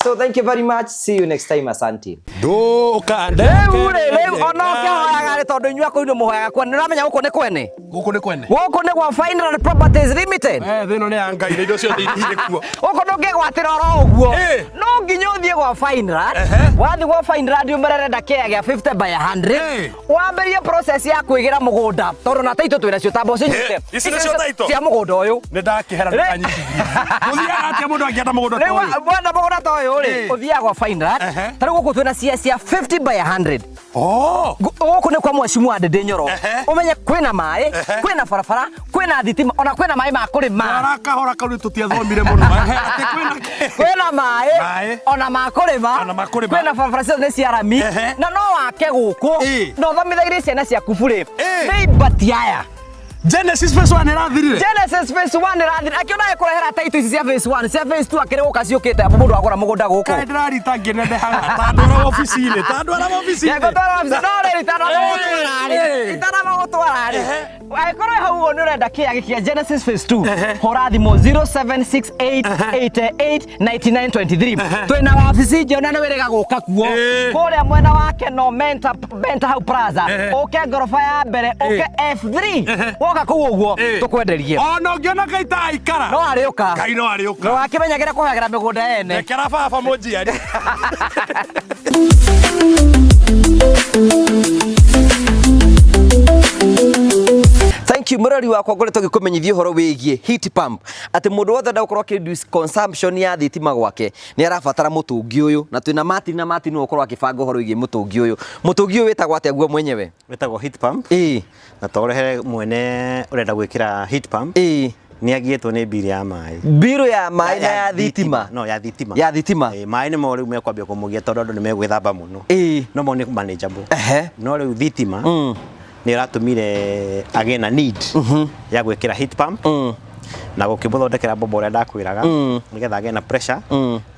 So thank you very much. See you next time. Asante. Ndũkandeke. Rĩu rĩ, rĩu ona ũkĩhoyaga rĩ, tondũ inyuĩ akũu nĩ mũhoyaga kwene, nĩ ũramenya gũkũ nĩ kwene? Gũkũ nĩ kwene. Gũkũ nĩ gwa Fineland Properties Limited. Thĩ ĩno nĩ ya Ngai na indo ciothe irĩ kuo. Gũkũ ndũngĩgwatĩra oro ũguo. No nginya ũthiĩ gwa Fineland. Wathiĩ gwa Fineland ũmerere kĩaya gĩa 50 by 100. Wambĩrĩrie process ya kwĩgĩra mũgũnda tondũ na taitũ twĩna cio tamba ũcinyite. Ici nĩcio taitũ? Cia mũgũnda ũyũ. Nĩ ndakĩhera ndũkanyitithie. Gũthiaga atĩa mũndũ angĩenda mũgũnda ta Rĩu ũyũ? wenda mũgũnda ta ũyũ rĩ, ũthiaga gwa Fineland. Ta rĩu gũkũ twĩna cia 50 by 100. Gũkũ nĩ kwa mheshimiwa Ndindi Nyoro. Ũmenye kwĩna maĩ, kwĩna barabara, kwĩna thitima, ona kwĩna maĩ ma kũrĩma. Twara kahora kau nĩ tũtiathomire mũno. Atĩ kwĩna kĩ? Kwĩna maĩ, Maĩ. ona ma kũrĩma, Ona ma kũrĩma. kwĩna barabara ciothe nĩ cia rami, na no wake gũkũ, na ũthomithagĩrie ciana ciaku burĩ. Nĩ ibati aya. Genesis phase 1 ĩrathirire. Genesis phase 1 ĩrathirire. Akĩona agĩkũrehera title ici cia phase 1, cia phase 2 akĩrĩ gũka ciũkĩte mũndũ agũra mũgũnda gũkũ. Kaĩ ndĩrarita ngĩnenehaga. Ta ndwara obici-inĩ, ta ndwara obici-inĩ. Ngũtwara obici, no rĩrĩ itanamagũtwara rĩ. Itanamagũtwara rĩ. Angĩkorwo hau ũguo nĩ ũrenda kĩaya gĩkĩ kĩa Genesis phase 2, hũra thimũ 0768889923. Twĩna wabici njega na nĩ wĩrĩga gũka kuo. Kũrĩa mwena wa Keno Menta hau Plaza. Ũke ngoroba ya mbere, ũke F3. Woka kũu ũguo tũkwenderie. Ona ũngĩona Ngai ta aikara. No arĩũka. Ngai no arĩũka. No akĩmenyagĩra kũhagĩra mĩgũnda ene. Rekera baba mũnjiari. Thank you mũrori wakwa ngoretwo ngĩkũmenyithia ũhoro wĩgiĩ heat pump atĩ mũndũ wothe enda gũkorwo akĩ reduce consumption ya thitima gwake nĩ arabatara mũtũngi ũyũ na twĩna Martin na Martin nĩwe ũkorwo akĩbanga ũhoro wĩgiĩ mũtũngi ũyũ. Mũtũngi ũyũ wĩtagwo atĩa guo mwenyewe? Wĩtagwo heat pump. Na to ũrehere mwene ũrenda gwĩkĩra heat pump. Nĩ agiĩtwo nĩ mbirũ ya maĩ. Mbirũ ya maĩ na ya thitima. No, ya thitima. Ya thitima. Maĩ nĩmo rĩu mekwambia kũmũgia tondũ andũ nĩ megwĩthamba mũno. No mo nĩ manageable. No rĩu thitima Nĩ ĩratũmire agĩe na need ya gwĩkĩra heat pump na gũkĩmũthondekera bomba ũrĩa ndakwĩraga, nĩgetha agĩe na pressure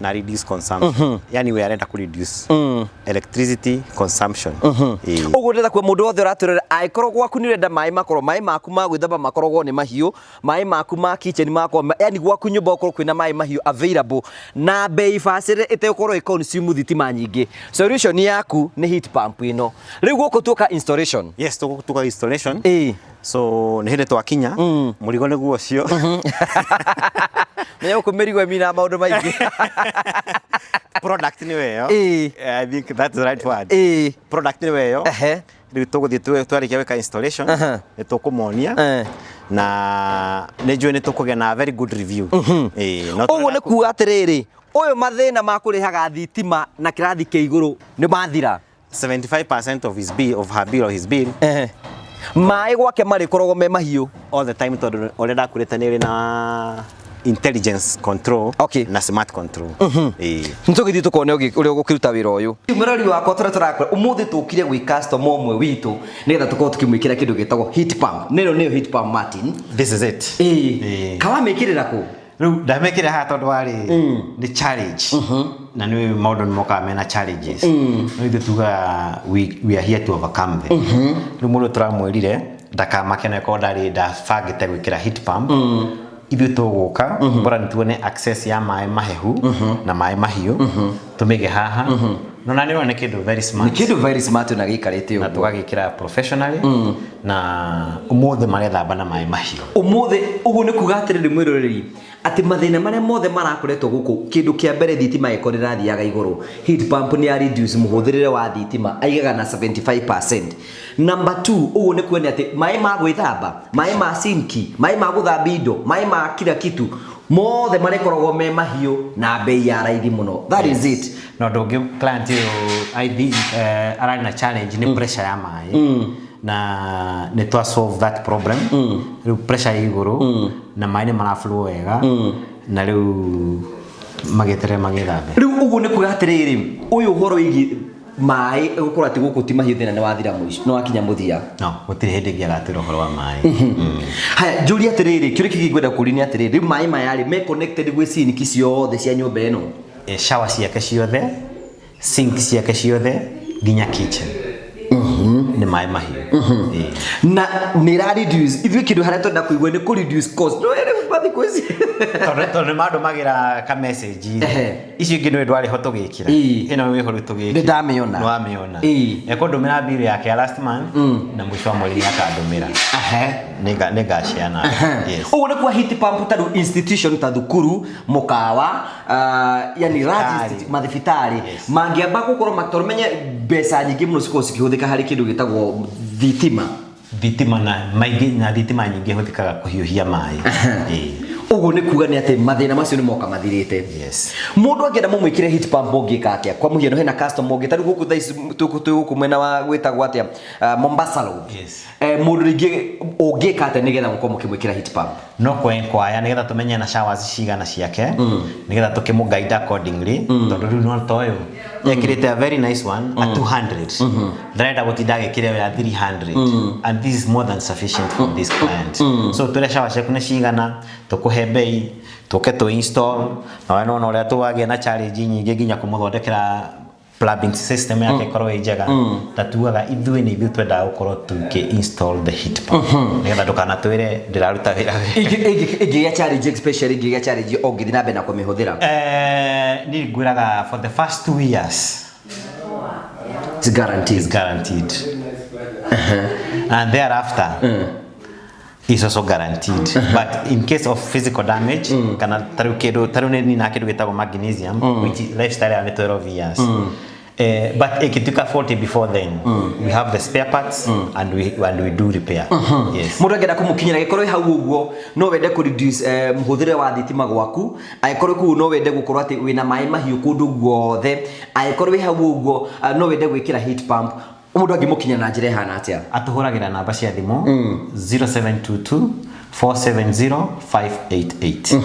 na reduce consumption, yani we arenda kũ reduce electricity consumption. Ĩĩ. Ũguo ndĩrenda kuo mũndũ wothe ũratwĩrora, angĩkorwo gwaku nĩ ũrenda maĩ makorwo maĩ maku ma gwĩthamba makoragwo nĩ mahiũ, maĩ maku ma kitchen makorwo, yani gwaku nyũmba gũkorwo kwĩna maĩ mahiũ available na bei bacĩrĩre ĩtegũkorwo ĩ consume thitima nyingĩ, solution yaku nĩ heat pump ĩno. Rĩu gũkũ tuoka installation. Yes, tũgũtuka installation. So nĩ hĩndĩ twakinya mũrigo nĩguo ũcio. Menya gũkũ mĩrigo ĩmina maũndũ maingĩ. Product nĩyo ĩyo. I think that's the right word. Product nĩyo ĩyo. Rĩu tũgũthiĩ twarĩkia gwĩka installation, nĩ tũkũmonia na nĩ njũĩ nĩ tũkũgĩa na very good review. Ĩĩ, no Ũguo nĩ kuga atĩrĩrĩ, ũyũ mathĩna ma kũrĩhaga thitima na kĩrathi kĩa igũrũ nĩ mathira. 75% of his bill, of her bill or his bill. Maĩ gwake marĩkoragwo me mahiũ all the time, tondũ ũrĩa ndakwĩrĩte nĩ ĩrĩ na intelligence control na smart control. Ĩĩ. Nĩtũgĩthiĩ tũkone ũrĩa ũgũkĩruta wĩra ũyũ. Mũrori wakwa, tũrĩa tũrakora ũmũthĩ, tũkire gwĩ customer ũmwe witũ nĩgetha tũkorwo tũkĩmwĩkĩra kĩndũ gĩtagwo heat pump. Nĩno nĩyo heat pump, Martin? This is it. Ĩĩ, kawamĩkĩrĩra kũ? Rĩu ndamĩkĩra haha tondũ warĩ nĩ challenge, na nĩ maũndũ nĩ mokaga mena challenges, no ithuĩ tugaga we are here to overcome them. Rĩu mũndũ tũramwĩrire ndakamake, na korwo ndarĩ ndabangĩte gwĩkĩra heat pump, ithuĩ tũgũka bora nĩ tuone access ya maĩ mahehu na maĩ mahiũ, tũmĩige haha. No na nĩ ũrona nĩ kĩndũ very smart. Nĩ kĩndũ very smart na gĩikarĩte na ũguo. Tũgagĩkĩra professionally na ũmũthĩ marethamba na maĩ mahiũ. Ũmũthĩ. Ũguo nĩ kuga atĩrĩrĩ, mwĩroreri, atĩ mathĩna marĩa mothe marakoretwo gũkũ, kĩndũ kĩa mbere thitima ĩkorwo ĩrathiaga igũrũ, heat pump nĩ ya reduce mũhũthĩrĩre wa thitima, aigaga na 75%. Number 2, ũguo nĩ kuonia atĩ maĩ ma gwĩthamba, maĩ ma sinki, maĩ ma gũthambia indo, maĩ ma kila kitu mothe marĩkoragwo me mahiũ na bei ya raithi mũno. That is it. Na ũndũ ũngĩ, client ũyũ, I think, ararĩ na challenge nĩ pressure ya maĩ, na nĩ twa solve that problem. Rĩu pressure ĩ igũrũ na maĩ nĩ maraflow wega, na rĩu magĩeterere magĩthambe. Rĩu ũguo nĩ kuga atĩrĩrĩ, ũyũ ũhoro wĩgiĩ maĩ gũkorwo atĩ gũkũ ti mahiũ, thĩna nĩ wathira mũico, nĩ wakinya mũthia. No gũtirĩ hĩndĩ ĩngĩ agatwĩra ũhoro wa maĩ. Haya, njũria atĩrĩrĩ, kĩũria kĩngĩ ngwenda kũũria nĩ atĩrĩrĩ, rĩu maĩ maya rĩ, me connected gwĩ sinki ciothe cia nyũmba ĩno? Shower ciake ciothe, sink ciake ciothe, nginya kitchen nĩ maĩ mahiũ. Ĩĩ. Na nĩ ĩra reduce, ithuĩ kĩndũ harĩa twenda kũigua nĩ kũ reduce cost, no rĩu mathikũ ici Tondũ nĩ mandũmagĩra ka message. Icio ingĩ nĩ ndwarĩ ho tũgĩkĩra. Ĩno wĩho rĩu tũgĩkĩra. Nĩ ndamĩona. Nĩ wamĩona. Ĩĩ. Ekũndũmĩra bill yake ya last month, na mũico wa mweri nĩ akandũmĩra. Nĩngaciana, yes. Ũguo nĩ kwa heat pump ta rĩu institution ta thukuru, mũkawa, yani large Thibitarĩ. Mathibitarĩ mangĩamba gũkorwo tondũ menye mbeca nyingĩ mũno cikorwo cikĩhũthĩka harĩ kĩndũ gĩtagwo thitima. Thitima na maingĩ, na thitima nyingĩ hũthĩkaga kũhiũhia maĩ. Ĩĩ. Ũguo nĩ kuga nĩ atĩ mathĩna macio nĩ moka mathirĩte. Yes. Mũndũ angĩenda mũmwĩkĩre heat pump, ũngĩka atĩa? Kwa mũhiano, hena customer ũngĩ tarĩu gũkũ thaa ici twĩ gũkũ mwena wa gwĩtagwo atĩa, Mombasa Road. Yes. Mũndũ rĩngĩ ũngĩka atĩa nĩgetha mũkorwo mũkĩmwĩkĩra heat pump? No kwenkwaya nĩgetha tũmenye na showers cigana ciake, nĩgetha tũkĩmũ guide accordingly, tondũ rĩu no ta ũyũ ekĩrĩte a very nice one a 200, ndarenda gũtinda agĩkĩra ĩyo ya 300, and this is more than sufficient for this client. So twĩre shower ciaku nĩ cigana, tũkũhe bei, tũke tũ install. Na we nĩwona ũrĩa tũwagĩa na challenge nyingĩ nginya kũmũthondekera plumbing system yake ĩkorwo ĩ njega. Ta tugaga ithuĩ nĩ ithuĩ twendaga gũkorwo tũkĩ install the heat pump nĩgetha ndũkanatwĩre ndĩraruta wĩra wega. Ĩngĩgĩa challenge, especially ĩngĩgĩa challenge ũngĩthiĩ na mbere na kũmĩhũthĩra? Niĩ ngwĩraga for the first 2 years It's guaranteed. Is guaranteed, and thereafter is also guaranteed, but in case of physical damage kana tarĩu kĩndũ tarĩu nĩ nina kĩndũ gĩtagwo magnesium, which is lifestyle ya nĩ 12 years. But ikituka 40 before then, we have the spare parts and we do repair, yes. Mũndũ angĩenda kũmũkinyĩra, gĩkorwo ĩ hau ũguo no wende kũ reduce mũhũthĩre wa thitima gwaku, angĩkorwo kũu no wende gũkorwo atĩ wĩna maĩ mahiũ kũndũ guothe, angĩkorwo wĩ hau ũguo no wende gwĩkĩra heat pump, mũndũ angĩmũkinya na njĩra ĩhana atĩa? Atũhũragĩra namba cia thimũ 0722 470 588.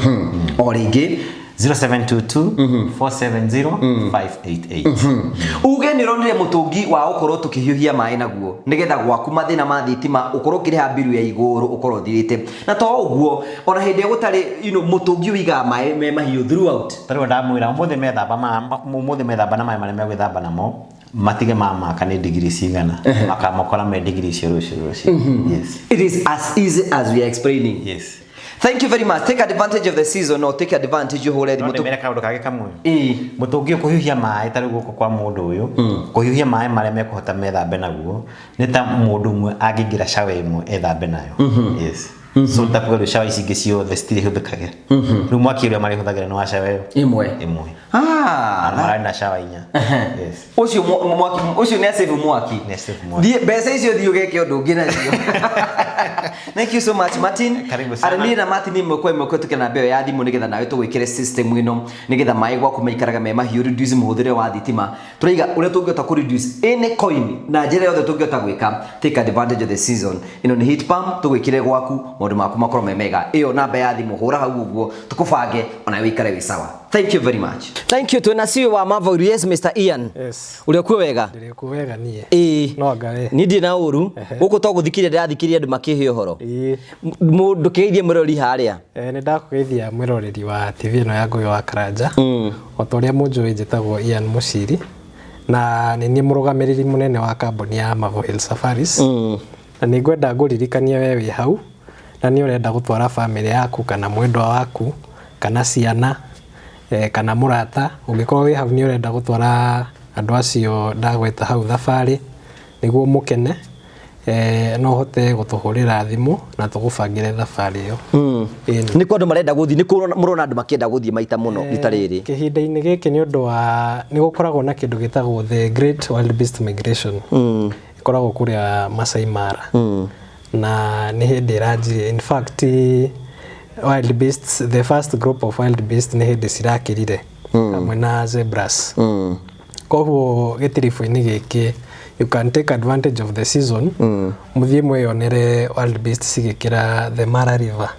O rĩngĩ? 0722 470 588. Uge nĩ ũronire mũtũngi wa gũkorwo tũkĩhiũhia maĩ naguo nĩgetha gwaku mathĩna ma thitima ũkorwo ũkĩrĩha mbiru ya igũrũ ũkorwo ũthirĩte. Na to ũguo, ona hĩndĩ ĩrĩa gũtarĩ, mũtũngi ũigaga maĩ me mahiũ throughout. Tarĩu ndamwĩra ũmũthĩ methamba ũmũthĩ methamba na maĩ marĩa megwĩthamba namo matige mamaka nĩ digiri cigana, makamakora me digiri icio rũciũ rũciũ. Yes. It is as easy as we are explaining. Yes. Thank you very much. Take advantage of the season or take advantage ũhũre No thimũ. ndĩmere kaũndũ kangĩ kamwe. Ĩĩ. Mũtũngi ũyũ kũhiũhia maĩ tarĩu gũkũ kwa mũndũ ũyũ, kũhiũhia maĩ marĩa mekũhota methambe naguo nĩ ta mũndũ ũmwe angĩingĩra shower ĩmwe ethambe nayo. Yes. So takuga rĩu shower ici ingĩ ciothe citirĩhũthĩkage. Rĩu mwaki ũrĩa marĩhũthagĩra nĩ wa shower ĩyo Ĩmwe. ĩmwe. Ah. Na mararĩ na shower inya. Yes. Ũcio mwaki ũcio nĩ asave mwaki. Nĩ asave mwaki. Thiĩ mbeca icio thiĩ ũgeke ũndũ ũngĩ nacio. Thank you so much, Martin. Karibu sana. Arĩ niĩ na Martin ĩmwe kwa ĩmwe kũhetũkĩra namba ĩyo ya thimũ nĩgetha nawe tũgwĩkĩre system ĩno nĩgetha maĩ gwaku maikaraga me mahiũ, reduce mũhũthĩre wa thitima. Tũraiga ũrĩa tũngĩhota kũ reduce any coin na njĩra yothe tũngĩhota gwĩka. Take advantage of the season. Ĩno nĩ heat pump tũgwĩkĩre gwaku maũndũ maku makorwo me mega. Ĩyo namba ya thimũ hũra hau ũguo tũkũbange ona wĩikare wĩ sawa. Thank you very much. Thank you. Twĩna CEO wa Marvel. Yes, Mr. Ian. Yes. Ũrĩa kuo wega? Ndĩrĩ kuo wega niĩ. Ĩĩ. No anga we. Niĩ ndirĩ na ũru. Gũkũ to gũthikĩrĩria ndĩrathikĩrĩria andũ makĩhe ũhoro. Ĩĩ. Mũndũ kĩgeithie mũrori harĩa. Nĩ ndakũgeithia mwĩroreri wa TV ĩno ya Ngũgĩ wa Karanja. O ta ũrĩa mũnjũĩ njĩtagwo Ian Mũciri na nĩ niĩ mũrũgamĩrĩri mũnene wa kambuni ya Marvel Hill Safaris. Na nĩ ngwenda ngũririkanie we wĩ hau na nĩ ũrenda gũtwara bamĩrĩ yaku kana mwendwa waku kana ciana, kana mũrata. Ũngĩkorwo wĩ hau nĩ ũrenda gũtwara andũ acio ndagweta hau thabarĩ nĩguo mũkene, no ũhote gũtũhũrĩra thimũ na tũgũbangĩre thabarĩ ĩyo. Ĩni. Nĩ kũ andũ marenda gũthiĩ? Nĩ kũ mũrona andũ makĩenda gũthiĩ maita mũno rita rĩrĩ? Kĩhinda-inĩ gĩkĩ nĩ ũndũ wa nĩ gũkoragwo na kĩndũ gĩtagwo the Great Wildebeest Migration. Ĩkoragwo kũrĩa Masai Mara. Na nĩ hĩndĩ ĩranjirie. In fact, wildebeests, the first group of wildebeests nĩ hĩndĩ cirakĩrire hamwe na zebras. Koguo gĩtiribũ-inĩ gĩkĩ you can take advantage of the season, mũthiĩ mwĩyonere wildebeests cigĩkĩra the Mara River,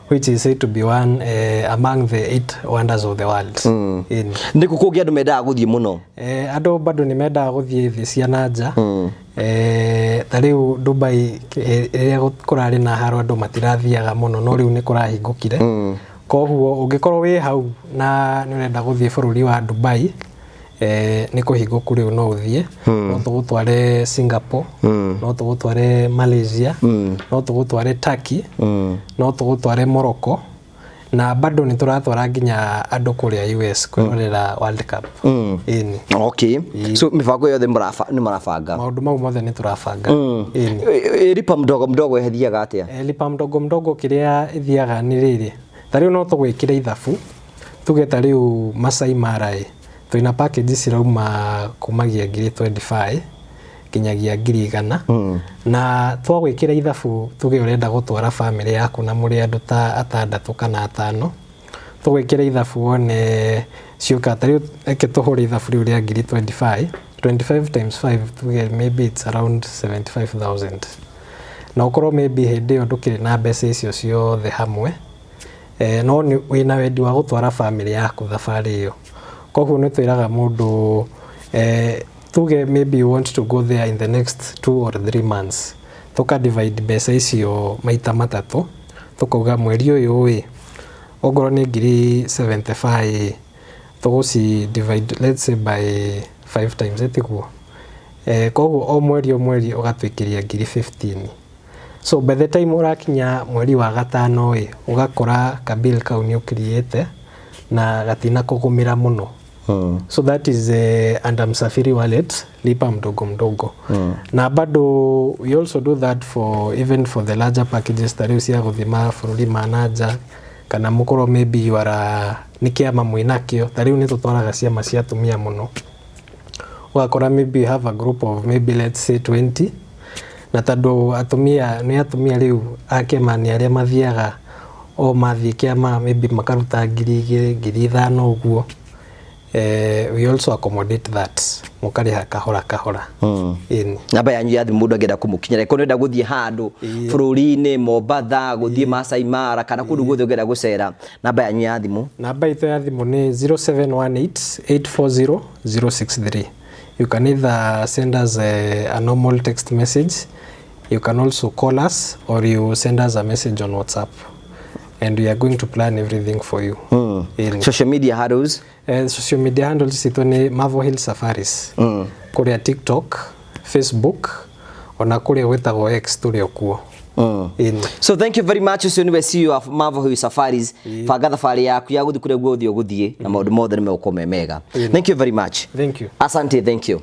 which is said to be one among the 8 wonders of the world. Ĩni. Nĩ kũ kũngĩ andũ mendaga gũthiĩ mũno? Andũ bado nĩ mendaga gũthiĩ thĩ cia na nja. Ta rĩu Dubai, rĩrĩa kũrarĩ na haro andũ matirathiaga mũno, no rĩu nĩ kũrahingũkire. Koguo ũngĩkorwo wĩ hau na nĩ ũrenda gũthiĩ bũrũri wa Dubai, nĩ kũhingũku rĩu no ũthiĩ. No tũgũtware Singapore, no tũgũtware Malaysia, no tũgũtware Turkey, no tũgũtware Morocco, na bado nĩ tũratwara nginya andũ kũrĩa US kwĩrorera World Cup. Ĩni. Okay. So mĩbango yothe nĩ mũrabanga? Maũndũ mau mothe nĩ tũrabanga. Ĩni. Lipa mdogo mdogo ĩthiaga atĩa? Lipa mdogo mdogo kĩrĩa ĩthiaga nĩ rĩrĩ, ta rĩu no tũgwĩkĩre ithabu tuge ta rĩu Masai Mara ĩ twĩna package cirauma kumagia ngiri 25 nginyagia ngiri 100. Na twagwĩkĩra ithabu tuge ũrenda gũtwara bamĩrĩ yaku na mũrĩ andũ ta atandatũ kana atano, tũgwĩkĩra ithabu wone ciũka. Ta rĩu reke tũhũre ithabu rĩu rĩa ngiri 25, 25 times 5 tuge maybe it's around 75,000, na ũkorwo maybe hĩndĩ ĩyo ndũkĩrĩ na mbeca icio ciothe hamwe, no nĩ wĩna wendi wa gũtwara bamĩrĩ yaku thabarĩ ĩyo. Koguo nĩ twĩraga mũndũ, tuge maybe you want to go there in the next 2 or 3 months, tũka divide mbeca icio maita matatũ, tũkauga mweri ũyũ ĩ ongorwo nĩ ngiri 75 tũgũci divide let's say by 5 times, ĩtiguo? Koguo o mweri o mweri ũgatwĩkĩria ngiri 15. So by the time ũrakinya mweri wa gatano ĩ ũgakora kabill kau nĩ ũkiriĩte na gatina kũgũmĩra mũno. So that is under Msafiri Wallet, lipa mdogo mdogo. Na bado we also do that for even for the larger packages ta rĩu cia gũthiĩ mabũrũri ma na nja, kana mũkorwo maybe you are nĩ kĩama mwĩnakĩo. Ta rĩu nĩ tũtwaraga ciama cia atumia mũno, ũgakora maybe you have a group of maybe let's say 20, na tondũ atumia nĩ atumia rĩu a kĩama nĩ arĩa mathiaga o mathiĩ kĩama maybe makaruta ngiri igĩrĩ ngiri ithano ũguo. We also accommodate that, mũkarĩha kahora kahora. Ĩni. Namba yanyu ya thimũ, mũndũ angĩenda kũmũkinyĩra, ĩkorwo nĩenda gũthiĩ handũ bũrũri-inĩ, Mombatha, gũthiĩ Masai Mara, kana kũndũ guothe ũngĩenda gũcera, namba yanyu ya thimũ? Namba itũ ya thimũ nĩ 0718 840 063. You can either send us a normal text message, you can also call us, or you send us a message on WhatsApp, and we are going to plan everything for you. Ĩni. Social media handles? Social media handles citũ nĩ Marvel Hill Safaris, kũrĩa TikTok, Facebook, ona kũrĩa gwĩtagwo X tũrĩ o kuo. Ĩni. So thank you very much. Ũcio nĩwe CEO of Marvel Hill Safaris. Banga thabarĩ yaku ya gũthiĩ kũrĩa guothe ũgũthiĩ, na maũndũ mothe nĩ megũkorwo me mega. Thank you very much. Thank you. Asante, thank you.